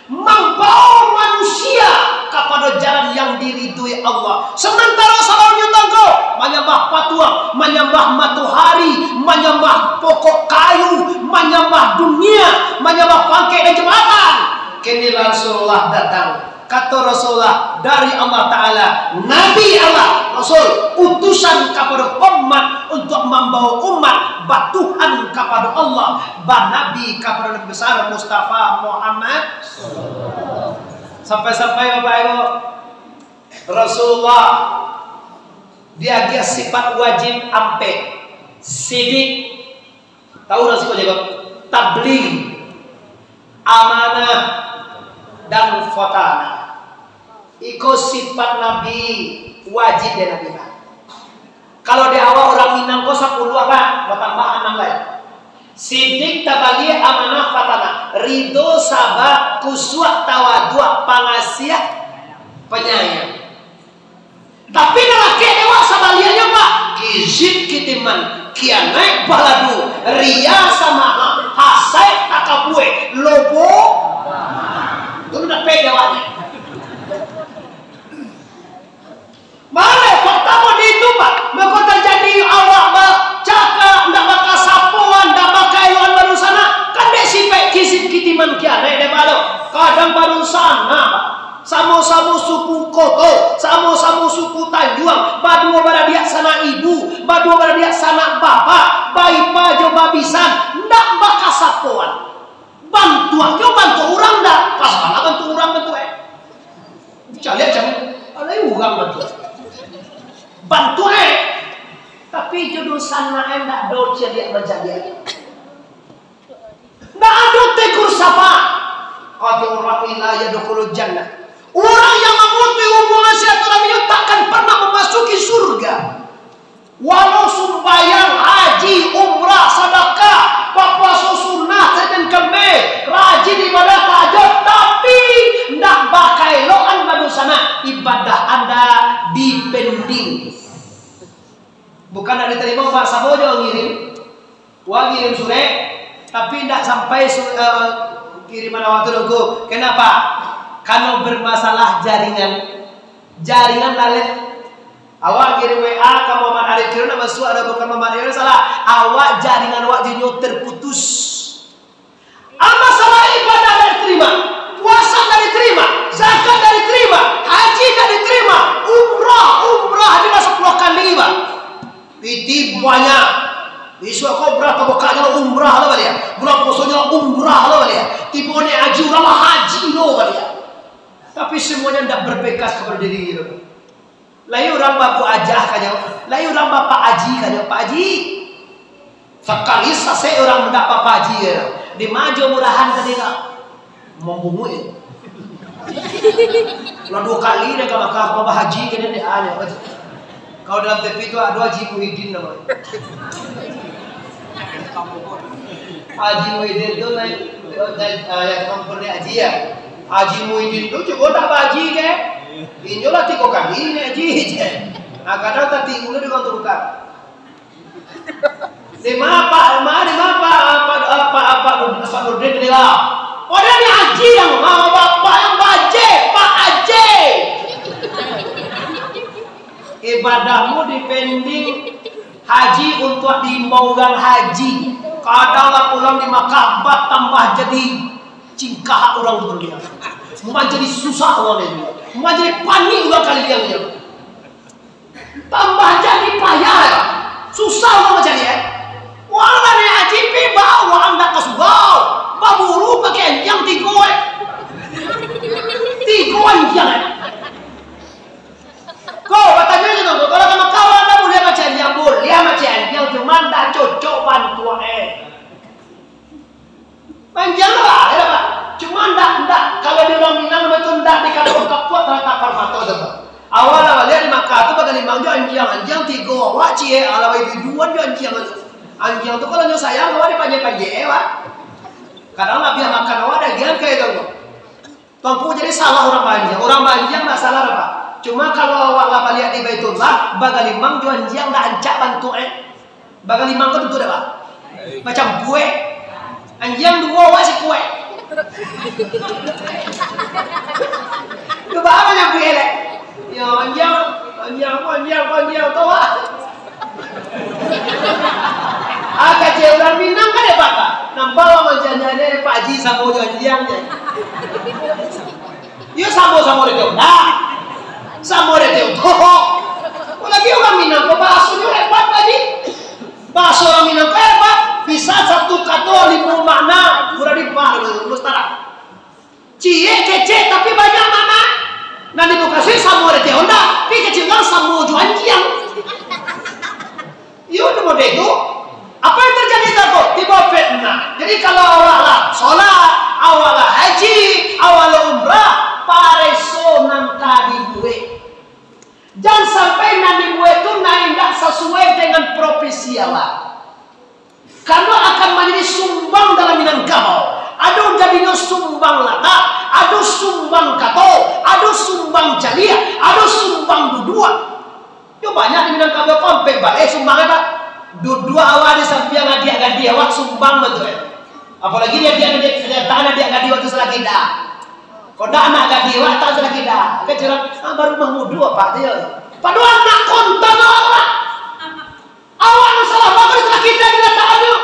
mambawa manusia kapada jalan yang diridui Allah. Sementara sabalumnyo tangko manyambah patuang, manyambah matohari, manyambah pokok kayu, manyambah dunia, manyambah pangkek dan jabatan. Kini Rasulullah datang. Kato Rasulullah dari Allah Ta'ala, Nabi Allah, Rasul, utusan kapada umat untuk mambawa umat batuhan kapada Allah, banabi kapada Nabi Besar Mustafa Muhammad. Sampai-sampai, Bapak Ibu, Rasulullah diagiah sifat wajib ampek, sidik, tahu ndak siko jawab? Tabligh, amanah, dan fatanah. Iko sifat Nabi, wajib dek Nabi, Pak. Kalau di awak urang Minang ko sapuluah, Pak, batambah anam lai. Sidik, tabligh, amanah, fatanah. Ridho, saba, khusyuk, tawaduak, pangasiah, panyayang. Tapi nan lakek dek awak sabaliaknyo, Pak. Kizib, kitiman, kianaik, baladu, riya, samaah, hasaik, takabua, lobo. Tu nan dapek dek awak. Malah partamo di itu, Pak, mako tajadi awak bacakak, ndak bakasapoan, ndak bakaelokan badunsanak, kan dek sifat kizib, kitiman, kianaik dek, Pak, tu. Kadang badunsanak, Pak. Samo-samo suku Koto, samo-samo suku Tanjuang, baduo baradiak sanak ibu, baduo baradiak sanak bapak, baipa jo babisan, ndak bakasapoan. Bantuaknyo bantuak urang ndak? Pas bana bantuak urang bantuak, eh. Caliak cam, alai urang bantuak. Bantuak, eh. Tapi jo dunsanak, eh, ndak ado caliak mancaliak. Ndak ado tegur sapa. Qati'ur rahim la yadkhulul jannah. Urang yang mamutuih hubungan silaturahmi itu takkan pernah memasuki surga. Walau sumbayang, haji, umrah, sadakah, bapuaso sunnah, Senin Kemis, rajin ibadah tahajud, tapi ndak bakaelokan badunsanak, ibadah anda dipending. Bukan ndak ditarimo, Pak, samo jo ngirim. Wak ngirim surek, tapi ndak sampai su-, eh, kiriman awak tu, Tuangku. Kenapa? Karena bermasalah jaringan. Jaringan lalek. Awak kirim W A ka Muhammad Arif, kiro nak masuak, ada bukan Muhammad Arif, salah. Awak, jaringan awak jo inyo terputus. Amal saleh ibadah ndak diterima, puasa ndak diterima, zakat ndak diterima, haji ndak diterima, umrah, umrah di masa puluah kali, Bang. Piti banyak. Isuak ko berapa bekaknyo umrah lo baliak. Bulan puasonyo umrah lo baliak. Tibo naiak haji, urang lah haji lo baliak. Tapi semuanya ndak berbekas kepada diri lo. Lai urang babu aja kanyo, lai urang bapak haji kanyo, Pak Haji. Sakali sasek urang ndak bapak haji, di ma jo murahan tadi lah. Mambunguik. Lah duo kali dah ka Makkah, bapak haji kena dek ah, nyo. Kalau dalam T V tu ado Haji Muhyiddin namonyo. Haji Muhyiddin tu naik, naik, ah, yang tukang pernah haji ya. Haji Muhyiddin tu cubo ndak bahaji ke? Inyo lah tigo kali naiak haji je. Nah, kadang tatigo dulu dengan tukang. Di ma Pak, ma, di ma Pak, Pak, Pak, Pak, Pak Nurdin tadi lah. Oh, dia ni haji yang ma, bapak yang baje, Pak Haji. Ibadahmu dipending haji untuak diimbau urang haji. Kadang lah pulang di Makkah, batambah jadi cingkah urang tu dia. Manjadi susah urang dia. Manjadi panik urang kaliliang dia. Tambah jadi payah, ya. Susah urang mancari, eh. Urang lah naiak haji, pi bawa andak ka surau. Baburu pakai anjiang tigo, eh. Tigo anjiang, eh. Ko, batanyo je tu, kalau ka Makkah urang ndak buliah mancari anjiang, buliah mancari anjiang, cuma ndak cocok bantuak, eh. Anjiang lah, ya, Pak. Cuma ndak, ndak, kalau di urang Minang tu ndak dikapuak-kapuak, tatapan mato tu, Pak. Awak lah baliak di Makkah tu bagalimang jo anjiang, anjiang tigo, awak ciek, alah, baduo jo anjiang tu. Anjiang tu kalau nyo sayang, awak dipanjek-panjek, eh, Pak. Kadang labiah makan awak dagiang ka itu, Pak. Tuangku jadi salah urang baanjiang. Urang baanjiang ndak salah doh, Pak. Cuma kalau awak lah baliak di Baitullah, bagalimang jo anjiang ndak rancak bantuak, eh. Bagalimang ko tantu dak, Pak? Macam buek. Anjiang duo, awak sikuek. Cubo apo nyo buek, leh? Yo, anjiang, anjiang, anjiang, anjiang, tu, Pak. Ah, kecek urang Minang kan dek baka. Nampak urang manjaniah-niah Pak Haji samo jo anjiang je. Iyo, samo-samo dek Honda. Samo dek Honda. Apolai urang Minang ko bahasonyo hebat, Pak Haji. Bahaso urang Minang ko hebat. Bisa satu kato limo makna. Urang di Pahang, Ustaz. Ciek kecek tapi banyak makna. Nan dimukasuik samo dek Honda, tapi kecek urang samo jo anjiang. Iyo, tu model tu. Apo yang terjadi tadi? Tibo fitnah. Jadi kalau awak lah solat, awak lah haji, awak lah umrah, pareso nan ka dibuek. Jan sampai nan dibuek tu nan indak sasuai dengan profesi awak. Karano akan manjadi sumbang dalam Minangkabau. Ado jadinyo sumbang latak, ado sumbang kato, ado sumbang caliak, ado sumbang duduak. Yo banyak di Minangkabau ko, ampek baleh sumbang, eh, Pak. Duduak awak di sampiang adiak gadih awak, sumbang batua, eh. Apolai di adiak gadih, kaliatan adiak gadih waktu salakida. Kok ndak anak gadih awak, tak salakida. Kecek urang, "Ah, baru rumah mudo, Pak," tu yo. Padahal anak kontan awak, Pak. Awak nan salah bagus lah kito dilatakannyo.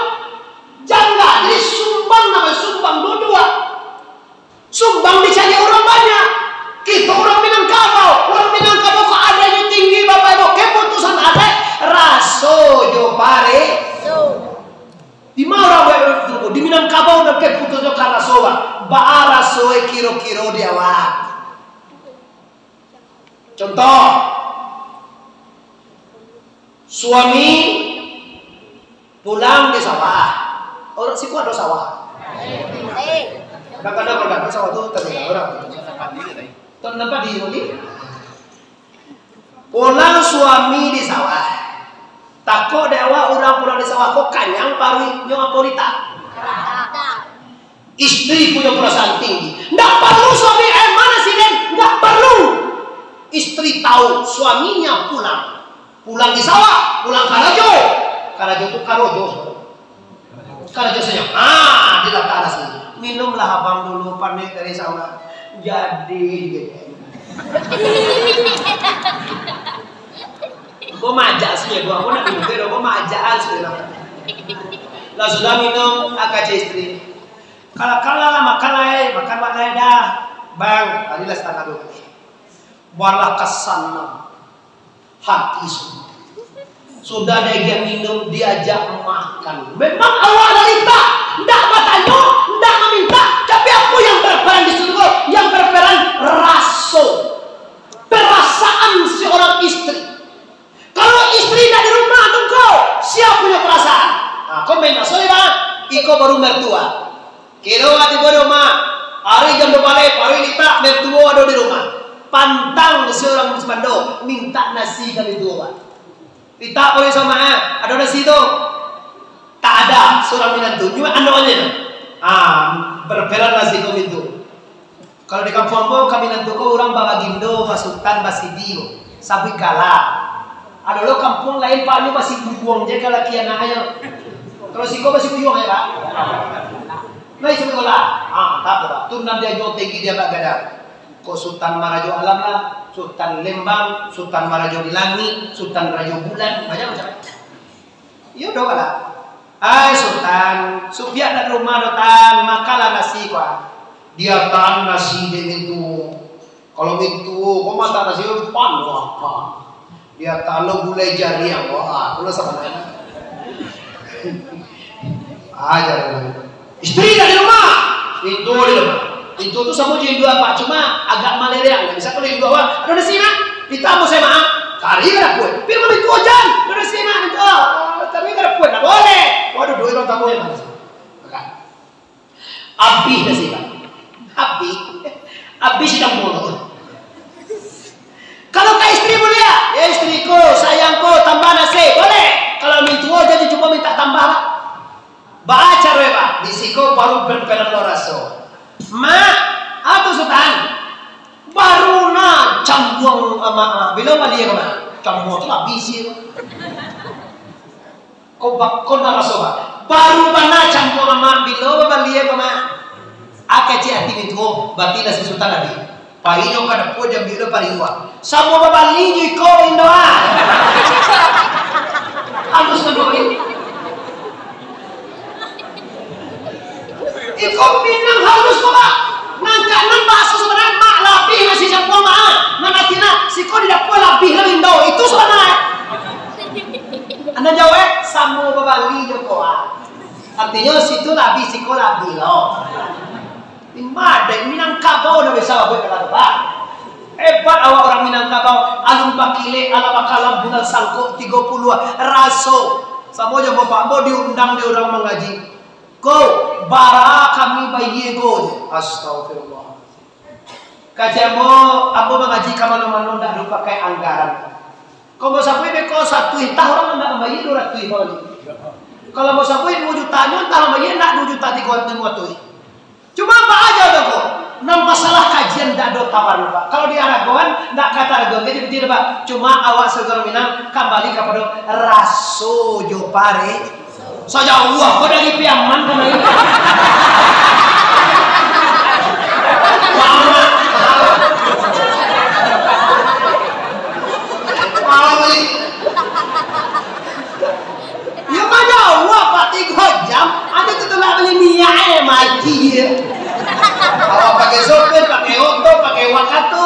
Jangga, jadi sumbang namo sumbang duduak. Sumbang dicari urang banyak. Kito urang Minangkabau, urang Minangkabau ko adanyo tinggi, Bapak Ibu, keputusan adaik raso jo pareso. Di ma urang buek itu? Di Minangkabau nan keputusan jo ka raso, Bang. Baa raso e kiro-kiro di awak? Contoh, suami pulang di sawah. Urang siko ado sawah. Kadang-kadang urang ado sawah tu tadi urang. Tahu kenapa di sini? Pulang suami di sawah. Takok dek awak urang pulang di sawah ko kanyang paruiknyo apo litak? Istri punyo perasaan tinggi. Ndak parlu suami, eh, mana si Den? Ndak parlu. Istri tahu suaminya pulang. Pulang di sawah, pulang karajo. Karajo tu karojo. Karajo sajo. Ah, dilatak nasi. Minumlah abang dulu, panek dari sawah. Jadi, gitu. Ko majak sih ya, gua, gua nak minum teh, gua majak sih lah. Lah sudah minum, ah, kecek istri. Kalau kalah lah, makan lah, eh, makan, makan lah, dah. Bang, tadi lah setengah dua. Balah ka sana. Hati sudah. Sudah diajak minum, diajak makan. Memang awak dari tak, ndak batanyo, ndak maminta, tapi apo yang berperan di situ, yang berperan raso. Perasaan seorang istri. Kalau istri ndak di rumah tu, ko, sia punyo perasaan? Nah, ko main raso, bang. Iko baru mertua. Kiro lah tibo di rumah, ari jam duo baleh, paruik litak, mertuo ado di rumah. Pantang surang sipando, mintak nasi ka mintuo, Pak. Litak paruik samo, ah, ado nasi tu? Tak ada, surang minantu. Nyo anaknyo. Ah, berperan nasi ka mintuo. Kalau di kampuang ambo, ka minantu ko urang babagindo, basutan, basidi ko. Sabuik gala. Ado lo kampuang lain, Pak, nyo basi bujuang je ka laki anaknyo. Kalau siko basi bujuang je, Pak. Nah, iso sekolah. Ah, tak apa, Pak. Tu nan dia jual tinggi, dia agak gadang. Kok Sutan Marajo Alam lah, Sutan Lembang, Sutan Marajo di Langit, Sutan Rajo Bulan, banyak macam. Iyo doh, Pak. Ai, Sutan, supiak nak rumah doh, Tan, makanlah nasi, kuah. Dia tahan nasi dek mintuo. Kalau mintuo, kok makan nasi, panuah, Pak. Dia tahan lo gulai jariang, wah, tu lah sabananyo. Aja. Istri tak di rumah. Itu di rumah. Itu tu samo jo indua, Pak. Cuma agak malereang. Bisa kalau indua, wah, ado nasi, Mak? Ditambah saya, Mak. Kari ka dapur. Pi rumah itu hujan. Ado nasi, Mak. Itu, ah, kari ka dapur. Tak boleh. Waduh, duit orang tamu yang mana sih? Makan. Abih nasi, Pak. Abih. Abih si kampung tu. Kalau ka istri mulia, "Ya istriku, sayangku, tambah nasi." Boleh. Kalau mintuo jadi cubo minta tambah, Pak. Baa caro e, Pak? Di siko baru berperan lo raso. Mak, apo Sutan? Baru nah cambuang, ah, Mak, ah. Bilo bali ko, Mak? Cambuang tu lah bisi tu. Ko ba-, ko nan raso, Mak. Baru bana cambuang Mak, bilo babali ko, Mak? Akeh ciek ati mintuo, bati lah si Sutan tadi. Painyo ka dapua, diambiak lo pariuang. Samo babali jo iko, Indo, ah. Halus kan, Bang? Iko Minang halus ko, Pak. Nan ka nan bahaso sabananyo, Mak, labiah nasi campua, Mak. Nan artinyo, siko di dapua labiah lah Indo. Itu sabananyo. Anda jawab, samo babali jo ko, ah. Artinyo, situ labiah, siko labiah lo. Di ma dek Minangkabau nan bisa babuek kato tu, Pak? Hebat awak urang Minangkabau, alun bakilek, alah bakalam bulan sangkok tigo puluah, raso. Samo jo bapak ambo diundang dek urang mangaji. Ko, bara kami bayia ko je. Astagfirullah. Kecek ambo, ambo mangaji ka mano-mano ndak ado pakai anggaran. Kalau mau sabuik beko satu juta, urang ndak mambayia dua ratus ribu lagi. Kalau mau sabuik dua juta nyo, antah mambayia ndak dua juta tigo ratus, limo ratus. Cuma baa jo tu ko, nan masalah kajian ndak ado tawaran, Pak. Kalau di Aragon, ndak ka Aragon, jadi betul, Pak. Cuma awak saudara Minang kambali kapado raso jo pare. Sajauah ko dari Piaman kamari. Malam ni. Ya, majauah, Pak, tigo jam. Ado tu tulak bali minyak, eh, mati dia. Awak pakai sopir, pakai oto, pakai wakatu.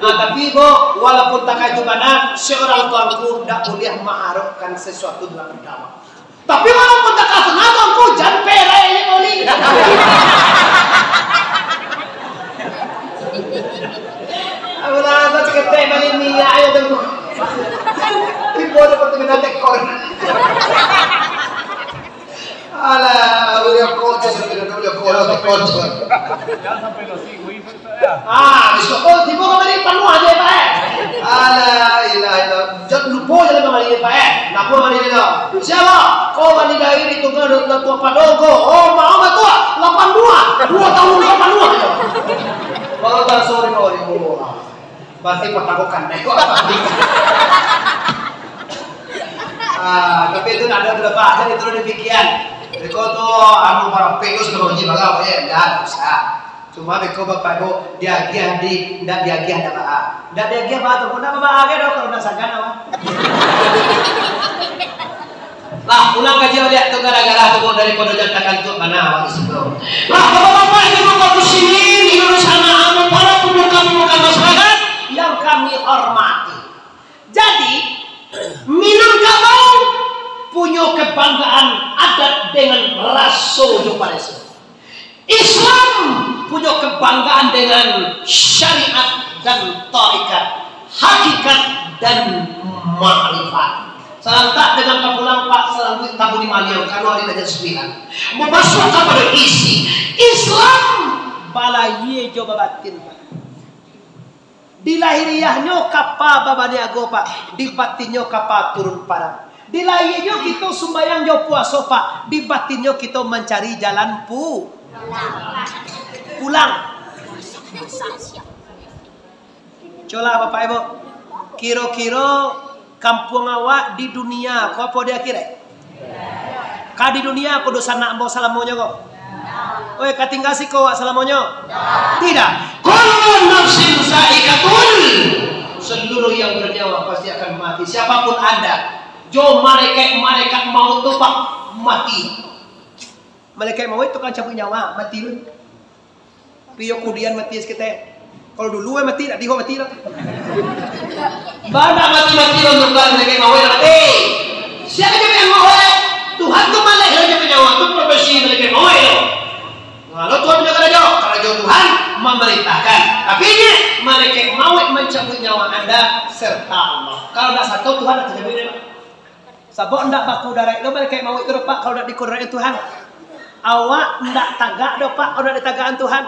Nah, tapi, Bo, walaupun takah itu bana, seorang tuanku ndak buliah maharapkan sesuatu dalam agama. Tapi walaupun takah sunat, Tuanku, jan perai ni, Moli. Apalah, tak seketek balik minyak ayo, Tuanku. Tiba dapat terminal tekor. Alah, lu lihat kocok, sudah lihat kocok, tekor. Jangan sampai nasi, gue itu. Ah, besok kau tibo kamari panuah aja, Pak, eh. Alah, ilah, ilah. Jangan lupa jangan kamari, Pak, eh. Nak kamari ni dah. Siapa? Kau mandi dari di tunggal dan tua padogo. Oh, mau betul. Lapan dua. Dua tahun kau panuah aja. Kalau tak sore kau di rumah. Berarti pertabukan deh. Ah, tapi itu nak ada berapa? Jadi terus dipikiran. Kau tu anu para pegus kalau uji balau, ya, ya, bisa. Cuma beko Bapak Ibu, diagiah di, ndak diagiah ndak baa. Ndak diagiah baa tu, ndak baa ge doh kalau ndak sagan awak. Lah, pulang kaji awak tu gara-gara tu, Bu, daripado jan takantuak bana awak di situ. Lah, Bapak-bapak, Ibu kaum muslimin, Ibu sanak ambo, para pemuka-pemuka masyarakat yang kami hormati. Jadi, Minangkabau punyo kebanggaan adat dengan raso jo pareso. Islam punyo kebanggaan dengan syariat dan tarekat, hakikat dan makrifat. Salantak dengan ka pulang, Pak, salanjut tabu di maliang, kalau ari raja sembilan. Mamasuak kapado isi Islam, balayie jo babatin, Pak. Di lahiriahnyo kapa babaniago, Pak, di batinnyo kapa turun parang. Di lahiriahnyo kito sumbayang jo puaso, Pak, di batinnyo kito mancari jalan pu-, pulang. Colah, Bapak Ibu, kiro-kiro kampuang awak di dunia ko apo di akhirat? Ka di dunia ko dunsanak ambo salamonyo ko? Oi, ka tingga siko awak salamonyo? Tidak. Kullu nafsin zaikatul. Seluruh yang bernyawa pasti akan mati. Siapapun Anda, jo malaikat-malaikat maut tu, Pak, mati. Malaikat maut tu kan cabuik nyawa, mati tu. Piyo kudian mati saketek. Kalau dulu, eh, mati, dak diho mati lah. Bana mati-mati lo, tunggal malaikat maut dah mati. Siapa yang maut? Tuhan tu malaikat lo, nyawa tu profesi malaikat maut lo. Kalau Tuhan punya karajo, karajo Tuhan memerintahkan. Tapi ingat, malaikat maut mencabut nyawa anda serta Allah. Kalau dak sato, Tuhan dak terjadi. Sabab ndak bakudarat doh malaikat mauik tu doh, Pak, kalau ndak dikudarati Tuhan. Awak ndak tagak doh, Pak, kalau ndak ditagakan Tuhan.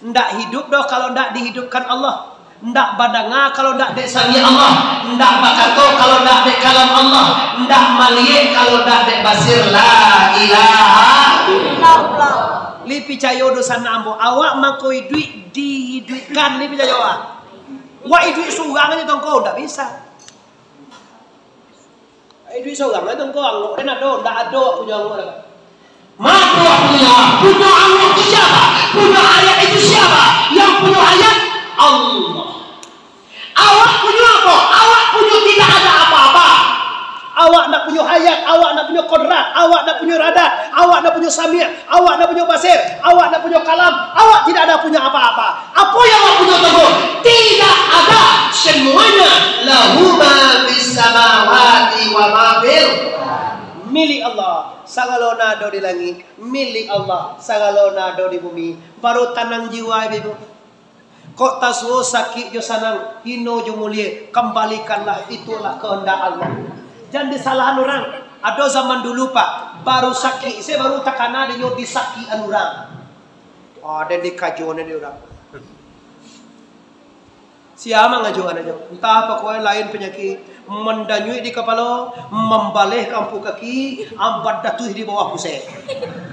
Ndak hidup doh kalau ndak dihidupkan Allah. Ndak badanga kalau ndak dek sami Allah. Ndak bakato kalau ndak dek kalam Allah. Ndak maliek kalau ndak dek basir. La ilaha illallah. Li picayo dunsanak ambo, awak mangko iduik diiduikkan, li picayo awak. Wak iduik surang aja tongko, ndak bisa. Ai, duit sorang, ai, tu angok den ado, ndak ado punyo angok den. Mako punyo, punyo angok tu siapa? Punyo hayat itu siapa? Yang punyo hayat, Allah. Awak punyo apo? Awak punyo tidak ada apa-apa. Awak ndak punyo hayat, awak ndak punyo kodrat, awak ndak punyo iradat, awak ndak punyo sami', awak ndak punyo basir, awak ndak punyo kalam, awak tidak ada punyo apa-apa. Apo yang awak punyo tu? Tidak ada, semuanya lahu ma fis samawati wa ma fil. Milik Allah sagalo nan ado di langik, milik Allah sagalo nan ado di bumi. Baru tanang jiwa, Ibu. Kok tasuo sakik jo sanang, hino jo mulie, kambalikanlah, itulah kehendak Allah. Jan disalahan urang. Ado zaman dulu, Pak, baru sakik, se baru takana dinyo disakikan urang. Ado dikajoan dek urang. Sia mangajoan ajo. Antah pokoknyo lain panyakik. Mandanyuik di kapalo, mambaleh ka ampu kaki, badatuih di bawah pusek.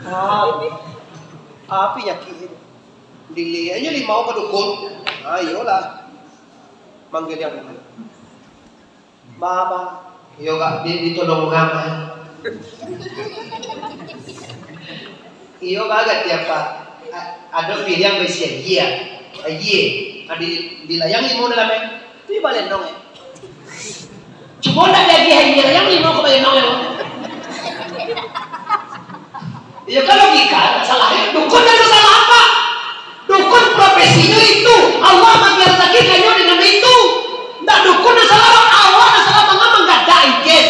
Ah, apo panyakik itu? Diliek ajo limau ka dukun. Ah, iyolah. Manggil yang dukun. Ba, ba. Iyo, Kak, di, ditolong urang, eh. Iyo, Kak, agak tiap, Pak. A-, ado piriang baisi aia. Aia. Ah, di, dilayang limau dalam, eh. Tu ibalenong, eh. Cuma ndak diagiah aia, layang limau ka balenong, eh. Iyo, kan logika, ndak salah, eh. Dukun ndak salah, Pak. Dukun profesinyo itu, Allah maagiah rasaki ka inyo dengan itu. Ndak dukun nan salah, awak nan salah manga manggadak, ingkek.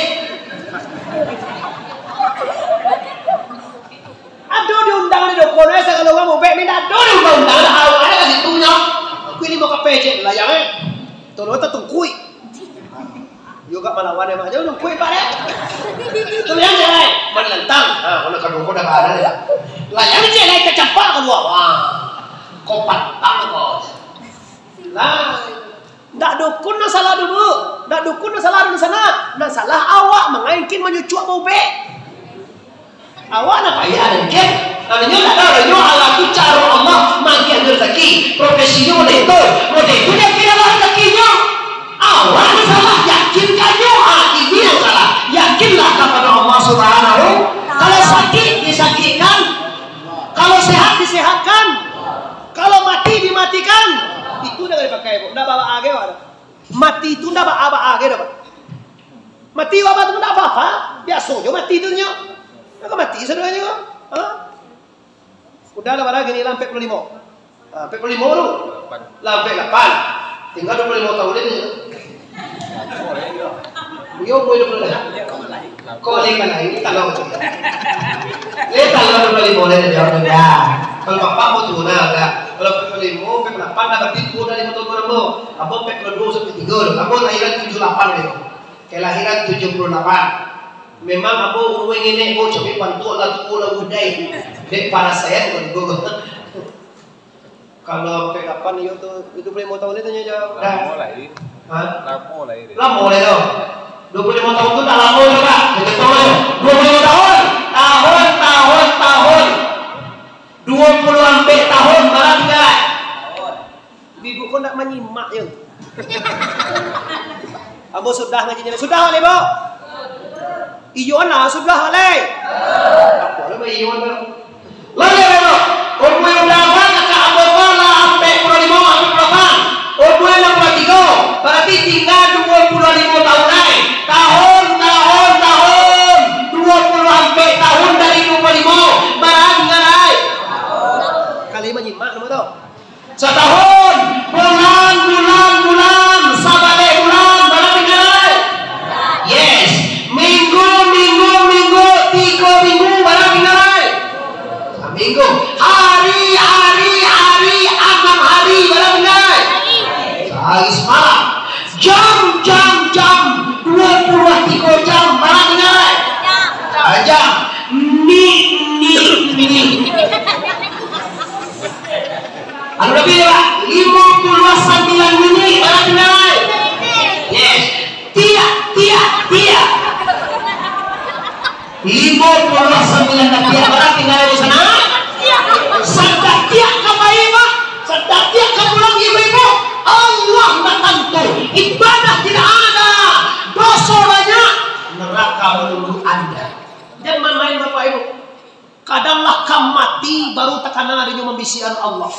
Ado diundang di dukun, eh, sagalo urang mubek, minta ado diundang-undang, awak ado ka situ nyo. Aku ini mau ka pecek layang, eh. Tolong tatungkuik. Yo gak malawan, emang aja udah kuih, Pak, deh. Itu yang cewek, manantang. Nah, kalau kedua kau dah ada ya. Lah, yang cewek lain kecampak keluar. Wah, kau pantang kau. Lah, ndak dukun nan salah dulu. Ndak dukun nan salah dulu sana. Nan salah awak mangaingkin manyucuak bau bek. Awak nak payah deh, kan? Namonyo ndak tahu, nyo alah tu caro Allah maagiah rasaki. Profesinyo model itu, model itu dia kira lah rasakinyo. Awak ni salah, yakinkan nyo, ah, ini yang salah. Yakinlah kepada Allah Subhanahu. Kalau sakit, disakitkan. Kalau sehat, disehatkan. Kalau Kan? Itu dah dipakai, Bu. Ndak bawa age, Pak. Mati itu ndak bawa age dah, Pak. Mati bawa tu ndak apa-apa. Biaso jo mati tu nyo. Ndak mati saudarnyo. Ha? Udah lah, barang gini lah, ampek puluah limo. Ha, ampek puluah limo tu. Lah, ampek lapan. Tingga duo puluah limo taun lagi. Iyo, umua duo puluah limo. Kau lagi kan, ini talau macam ni. Ini talau duo puluah limo, leh, dia orang dia. Kalau bapak mau turun lah, dah. Kalau duo puluah limo, ampek lapan, dah berarti turun dari motor gua, ambo. Ambo ampek puluah duo sampai tiga tu. Ambo lahiran tujuah lapan dia. Kelahiran tujuah puluah lapan. Memang ambo umua ngenek, bo, cabe pantuak lah tu, lah udai. Dek parasaian kau ni, bo. Kalau ampek lapan iyo tu, itu boleh mau tahu ni tanya jawab. Lamo lai. Ha? Lamo lai. Lamo lai tu. Duo puluah limo tahun tu tak lamo juga. Kita tahu tu. Duo puluah limo tahun. Tahun, tahun, tahun. Duo puluah ampek tahun, bara tingga lai? Ibu kau nak manyimak je. Ambo sudah ngaji ni. Sudah, Ibu? Iyo, nah, sudah, Leh. Apo lah, iyo, nah. Lai, lai, lai. Umua udah awak, kakak ambo ko lah ampek puluah limo, ampek puluah lapan. Umua anam puluah tigo, bararti tingga duo puluah limo tahun lai. Tahun, tahun, tahun. Duo puluah ampek tahun dari duo puluah limo. Bara tingga lai? Kali manyimak, namo tu? Satahun, bulan, bulan, bulan, sabaleh bulan, bara tingga lai? Yes. Minggu, minggu, minggu, tigo minggu, bara tingga lai? Saminggu. Hari, hari, hari, anam hari, bara tingga lai? Sahari samalam. Jam, jam, jam, duo puluah tigo jam, bara tingga lai? Sajam. Minit, minit, minit. Anu tapi, Pak, limo puluah sambilan minit, bara tingga lai? Yes. Tiak, tiak, tiak. Limo puluah sambilan datiak, bara tingga lai di sana? Satatiak ka pai, Pak. Satatiak ka pulang, ibu-ibu. Allah ndak tantu. Ibadah tidak ada. Doso banyak. Neraka menunggu Anda. Jan main-main, Bapak Ibu. Kadang lah ka mati, baru takana dinyo mambisiakan Allah.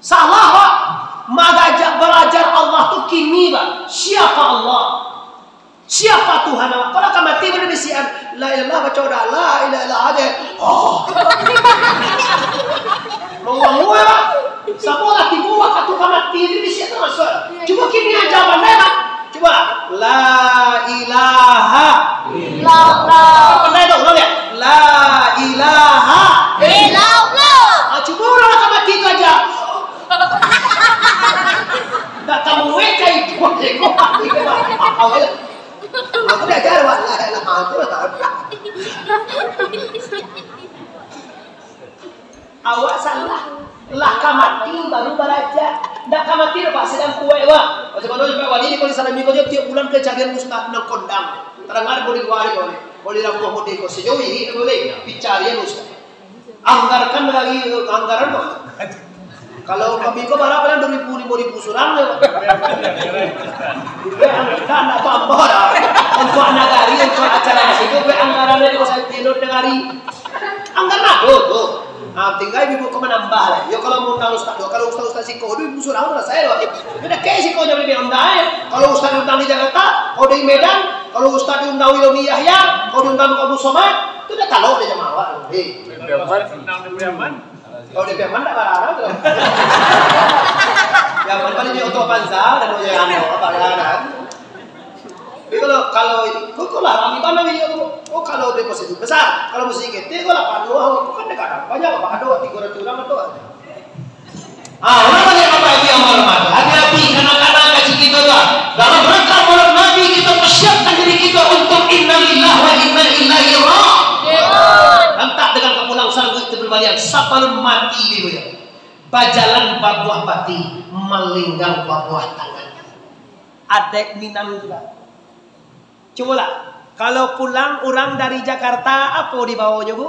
Salah, Pak. Maraja-, baraja Allah tu kini, Pak. Siapa Allah? Siapa Tuhan awak? Kalau ka mati, baru bisiakan, "La ilaha illallah," baco dah, "La ilaha illallah" aja. Oh. Mangua-ngua, Pak. Samo lah tibo wakatu ka mati, jadi bisiakan tu masuak. Cubo kini aja, pandai, Pak. Cubo lah. La ilaha illallah. Pandai tu, ulang ya? La ilaha illallah. Ah, cubo urang lah ka mati tu aja. Ndak tamuek ka ibu, ibu mati ka mati. Aku diajar, Pak. La ilaha illallah. Awak salah. Lah ka mati, baru baraja. Ndak ka mati doh, Pak, sadang kuaik, Pak. Macam mana, Pak, wali ni, kalau disalami ko, tiok bulan kacarian ustaz nan kondang. Tadanga di lua ni, Pak. Kalau di rumah mode ko, sajauah ini, boleh. Dicarian ustaz. Anggarkan dari, eh, anggaran, Pak. Kalau kami ko, bara, bara, dua ribu, lima ribu surang, Pak. Ndak, ndak tambah dah. Untuk nagari, untuk acara masjid tu, anggaran dari Pak Santi, nagari. Anggaran ado tu. Ah, tingga ibu ko manambah lah. Yo, kalau mau undang ustaz tu, kalau ustaz-ustaz siko, duo ribu surang salasai lah. Yo, dah kayak siko jam lima undang, eh. Kalau ustaz undang di Jakarta, kalau di Medan, kalau ustaz diundang Wiloni Yahya, kalau diundang Abdul Somad, tu dah talok deh jamaah awak tu. Eh. Undang di Piaman. Kalau di Piaman dah barang tu. Piaman paling di oto Avanza dan oyo ano, apa ya kan? Jadi kalau, kalau itu, kok, kok lah rami bana video tu. Oh, kalau deposit besar, kalau masih kecil, kok lah panuh, kok kan dekat banyak, Pak, ado tigo ratuih urang tu. Ah, urang banyak, Bapak Ibu yang hormat. Hati-hati, kadang-kadang kaji kita tu, dalam rangka Maulid Nabi, kita persiapkan diri kita untuk innalillahi wa inna ilaihi raji'un. Lantak dengan kapulang sarang itu berbalian, sabalun mati dia, bajalan babuah pati, malinggang babuah tangan. Adaik Minang tu lah. Cubolah, kalau pulang urang dari Jakarta, apo dibawonyo, Bu?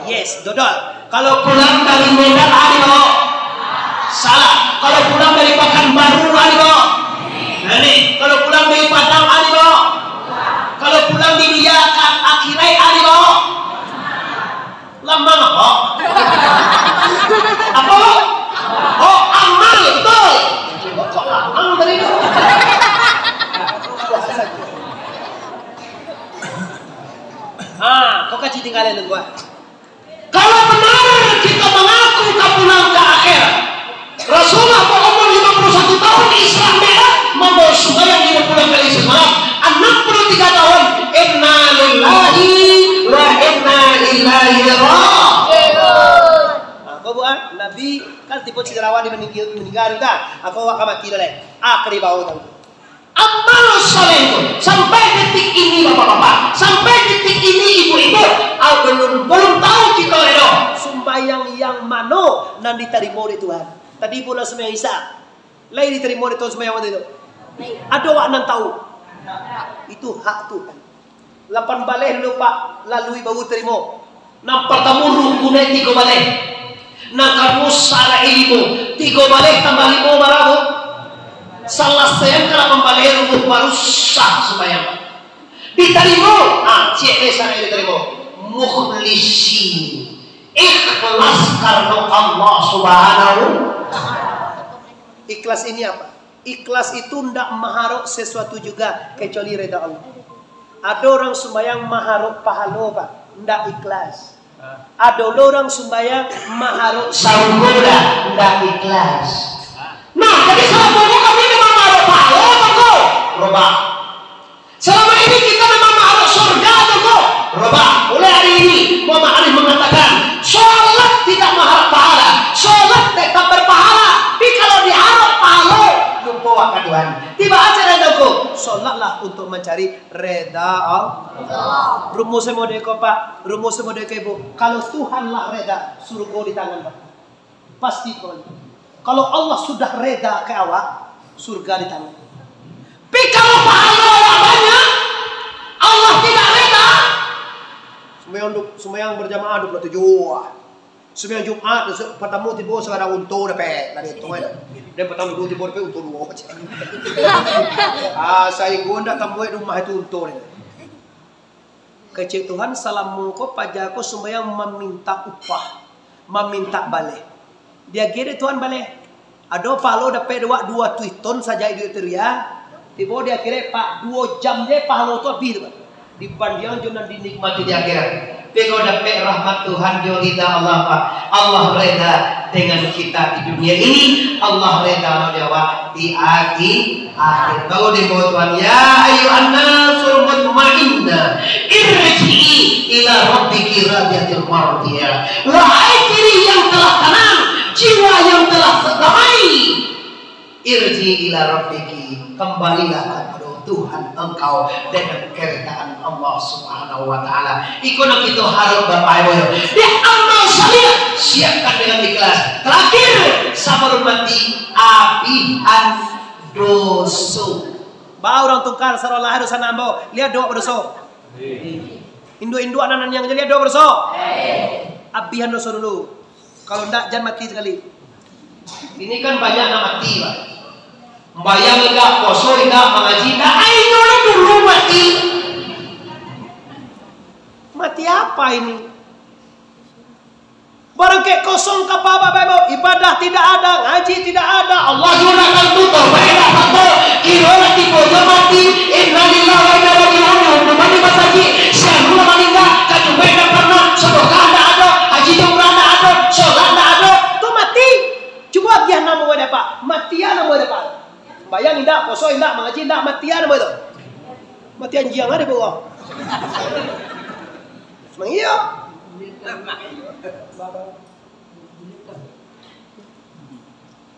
Yes, dodol. Kalau pulang dari Medan, a dibawo? Salah. Kalau pulang dari Pakanbaru, a dibawo? Nah, ni, kalau pulang dari Padang, a dibawo? Kalau pulang di dunia ka-, akhirat, a dibawo? Lambang apo? Apo, Bu? O, Tinggalin gua. Kalau benar kita mengaku ka pulang ka akhirat, Rasulullah berumur lima puluh satu tahun Isra Mi'raj, mambawa sumbayang lima puluh kali semalam, enam puluh tiga tahun, inna lillahi wa inna ilaihi raji'un. Nah, kau buat, Nabi kan tipe cigarawan di meninggal, meninggal kan? Aku awak ka mati dah, leh. Ah, kari bau tau. Amal saleh tu, sampai detik ini, bapak-bapak, sampai detik ini, ibu-ibu, ah, belum, belum tahu kita, edo. Sumbayang yang mano nan ditarimo dek Tuhan? Tadi bulan sumbayang Isya, lai ditarimo dek Tuhan sumbayang waktu itu? Ado awak nan tahu? Itu hak Tuhan. Lapan baleh dulu, Pak, lalui baru tarimo. Nan partamo rukunnyo tigo baleh. Nan kaduo syarat limo. Tigo baleh tambah limo bara? Salasaian ka lapan baleh dulu baru sah sumbayang. Ditarimo, ah, ciek deh syarat ditarimo. Mukhlisin. Ikhlas karena Allah Subhanahu. Ikhlas ini apa? Ikhlas itu ndak maharok sesuatu juga kecuali reda Allah. Ado urang sumbayang maharok pahalo, Pak, ndak ikhlas. Ado lo urang sumbayang maharok sarugo, ndak, ndak ikhlas. Nah, jadi salamonyo kami memang maharok pahalo, Pak, ko? Robah. Selama ini kita memang maharok surga tu, ko? Robah. Mulai hari ini, Muhammad Arif mengatakan, sholat tidak maharok pahala, sholat tetap berpahala. Tapi kalau diharok pahalo, lumpuh ka Tuhan. Tibo aja dan ko, sholatlah untuk mencari reda Allah. Rumus model ko, Pak, rumus model ko, Ibu. Kalau Tuhan lah reda, surga di tangan, Pak. Pasti, Tuhan. Kalau Allah sudah reda ka awak, surga di tangan. Tapi kalau pahala awak banyak, Allah tidak reda. Sumbayang du-, sumbayang berjamaah dua puluh tujuh. Sumbayang Jumat, se-, partamo tibo sagadang unto dapek, lah dihitung aja. Dan partamo duo tibo dapek unto duo. Ah, sainggo ndak tambuek rumah itu unto ni. Kecek Tuhan, salamo ko paja ko sumbayang mamintak upah, mamintak baleh. Diagiah dek Tuhan baleh. Ado pahalo dapek dek awak duo tuih ton sajak iduik tu, ya. Tibo di akhirat, Pak, duo jam je pahalo tu abih tu, Pak. Dibandiang jo nan dinikmati di akhirat. Tapi kalau dapek rahmat Tuhan jo rida Allah, Pak. Allah reda dengan kita di dunia ini, Allah reda jo awak di akhi-, akhirat. Baru dibawa Tuhan, "Ya ayyuhan nafsul mutmainnah, irji'i ila rabbiki radiyatan mardiyah." Wahai diri yang telah tenang, jiwa yang telah damai, irji'i ila rabbiki, kembalilah kepada Tuhan engkau dengan keredaan Allah Subhanahu wa Ta'ala. Iko nan kito harap, Bapak Ibu, yo. Di amal saleh, siapkan dengan ikhlas. Terakhir, sabalun mati, abihan doso. Ba urang tungkar sarolah doso nan ambo, liek doh berdoso. Induak-induak nan yang jadi doh berdoso. Abihan doso dulu. Kalau ndak, jan mati sakali. Ini kan banyak nan mati, Pak. Sumbayang indak, puaso indak, mangaji indak, ai, inyo lah dulu mati. Mati apa ini? Barangkek kosong kapa, Bapak Ibu, ibadah tidak ada, ngaji tidak ada, Allah juo ndak tantu, tobaik ndak tantu, kiro lah tibo jo mati, innalillahi wa inna ilaihi raji'un, rumah di masajik, siang bulan maningga, ka Jumaik ndak parnah, sedekah ndak ado, haji jo umrah ndak ado, solat ndak ado, tu mati. Cubo agiah namo dek Apak, mati a namo dek Apak. Sumbayang indak, puaso indak, mangaji indak, mati a namo itu. Mati anjiang a dek Apak. Memang iyo.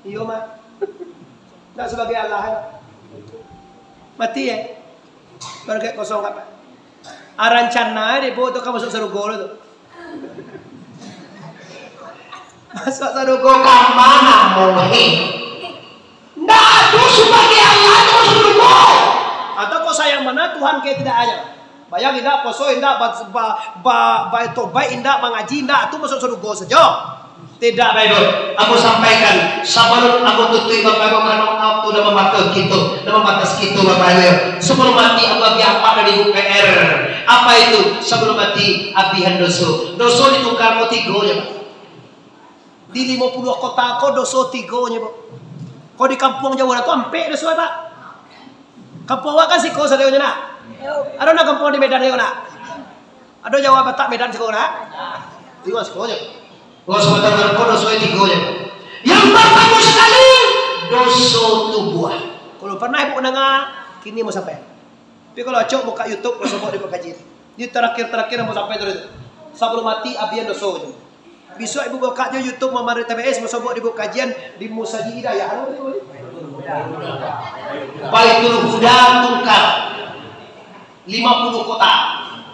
Iyo, Mak. Ndak sabagai Allah, eh. Mati, eh. Barangkek kosong kapa. A, rancana, eh, dek Apak tu ka masuak sarugo tu. Masuak sarugo ka ma namo, eh? Ndak ado sabagai Allah tu masuak sarugo. Atau kok sayang bana Tuhan ka tidak aja. Sumbayang indak, puaso indak, ba-, ba-, ba-, batobaik indak, mangaji indak, tu masuak sarugo sajo. Tidak, Bapak Ibu. Ambo sampaikan, sabalun ambo tutuik, Bapak Ibu, karano waktu lah mambateh kito, lah mambateh kito, Bapak Ibu. Sabalun mati, ambo agiah apak dari U P R. Apa itu? Sabalun mati, abihan doso. Doso di tungkar ko tigo ja, Pak. Di limo puluah kota ko doso tigo nyo, Pak. Ko di kampuang jauah tu ampek doso, Pak. Kampuang awak kan siko sajo nyo, nak? Ado nak kampuang di Medan ko, nak? Ado Jawa Batak Medan siko na? Tigo siko je. Kalau sabatang narako doso tigo je. Yang partamo sakali, doso tubuah. Kalau pernah ibu mandanga, kini mau sampai. Tapi kalau acok buka YouTube, mau sobok di buka kajian. Ini terakhir-terakhir mau sampai terus. Sabalum mati, abian doso je. Bisuak ibu buka jo YouTube Muhammad T B S, mau sobok di buka kajian di Musajid Hidayah. Baitul Huda Tungkal. Lima puluh kota.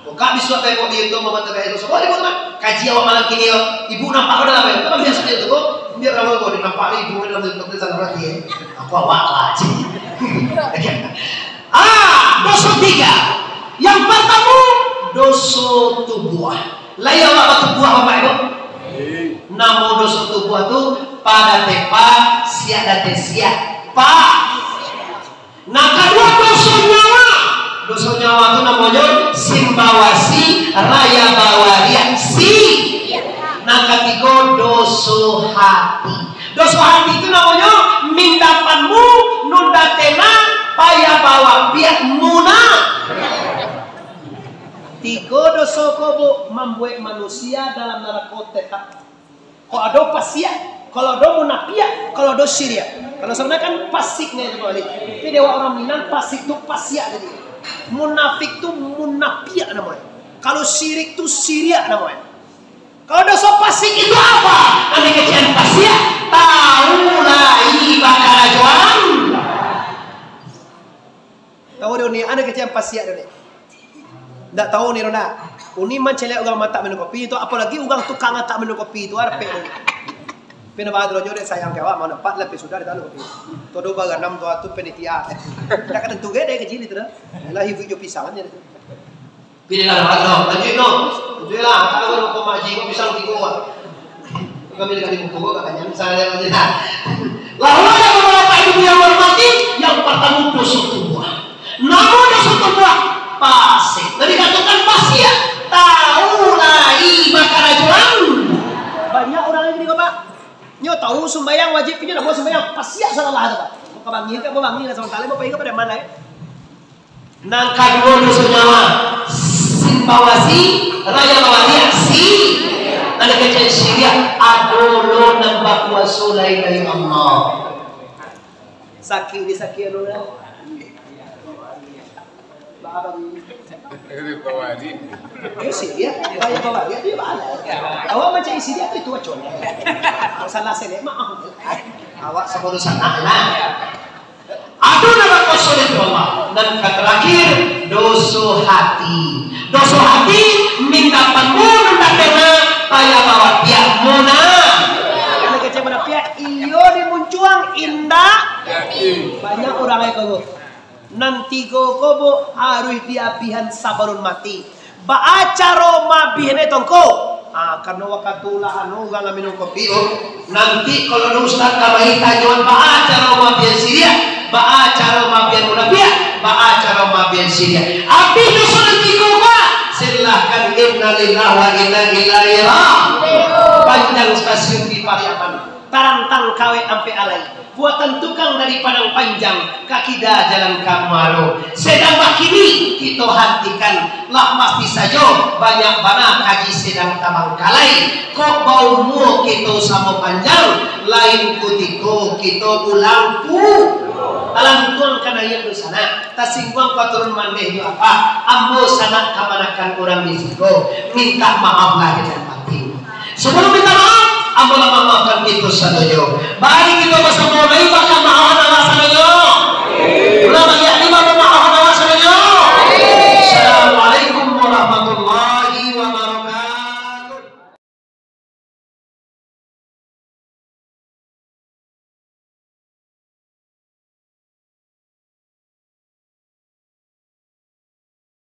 Buka bisuak tengok di YouTube, Muhammad T B S. Sobok di buka kajian awak malam kini yo. Ibu nampak ko dalam yo. Kan biaso itu ko. Biar urang ko nampak ibu dalam YouTube tu, sana lagi. Aku awak lah, cik. Ah, doso tigo. Yang partamo, doso tubuah. Lai awak batubuah, Bapak Ibu? Namo doso tubuah tu, pa dateh pa, siak dateh siak. Pa. Nan kaduo, doso nyawa. Doso nyawa tu namonyo simbawasi, raya bawariak, si. Nan katigo, doso hati. Doso hati tu namonyo mindapanmu, nunda tena, payah bawa piak, muna. Tigo doso ko, Bu, mambuek manusia dalam narako tetap. Kok ado pasiak, kalau ado munapiak, kalau ado siriak. Kalau sabananyo kan pasik nyo itu, Pak Wali. Tapi dewa urang Minang, pasik tu pasiak tadi. Munafik tu munapiak namonyo. Kalau sirik tu siriak namonyo. Kalau doso pasik itu apa? Ane kecek pasiak, tahu lai bakarajoan. Tahu deh ni, ane kecek pasiak deh ni. Ndak tahu ni, Rona. Uni mancaliak urang matak minum kopi tu, apalagi urang tukang matak minum kopi tu, arapek tu. Pina bahagia jo dek sayang ke awak, mau nampak lah, sudah di tanah kopi. Todo baganam tu, atu panitia. Ndak ka tentu ge dek kecil itu dah. Lah, ibu jo pisang aja tu. Pilihlah, Pak, lanjut, no. Lanjut lah, tak ada kau maji, kau pisang tiga, Pak. Kami dekat di buku, Pak, katanya, misalnya, lanjut lah. Lalu ada beberapa ibu yang hormati, yang pertama doso tubuah. Namo doso tubuah? Pasik. Tadi katakan pasiak. Tahu lai bakarajoan. Banyak urang yang gini, Pak. Nyo tahu sumbayang wajib, nyo ndak mau sumbayang, pasiak salah tu, Pak. Mau ka bangi ka, mau bangi lah, sama kali, mau pergi ka Pariaman lai. Nan kaduo doso nyawa, simbawasi, raya bawariak, si. Nan kecek siriak, ado lo nan bakuaso lain dari Allah. Sakik di sakik anu lah. Ba abang. Bawariak. Yo siriak, raya bawariak, yo bala. Awak mancari siriak tu, itu acon. Salah selek, maaf. Awak sabodo sanak lah. Ado nan bakuaso dek Allah. Nan katarakhir, doso hati. Doso hati, minta pangulu, minta tena, payah bawa piak muna. Kalau kecek mana piak, iyo di muncuang, indak. Banyak urang yang kagok. Nan tigo ko, Bu, harus diabihan sabalun mati. Baa caro maabihan e tongko? Ah, karano wakatu lah anu, urang lah minum kopi tu. Nanti kalau ada ustaz kamari tanyoan, baa caro maabihan siriak, baa caro maabihan munapiak, baa caro maabihan siriak. Abih doso nan tigo, Pak. Silahkan, innalillahi wa inna ilaihi raji'un. Panjang stasiun di Pariaman. Tarantang kawek ampek alai, buatan tukang dari Padang Panjang, ka kida jalan ka Muaro. Sedang bakini kito hantikan, lah pasti sajo banyak bana kaji sedang tabangkalai. Kok baumua kito samo panjang, lain kutiko kito ulang pu-, talantuang ka naiak dunsanak, tasingguang ka turun mandeh jo apa, ambo sanak kamanakan urang di siko, minta maaf lahir dan batin. Sabalun minta maaf, ambo lah mamaafkan kito sadonyo. Mari kito basamo lai bakamaafan Allah sadonyo.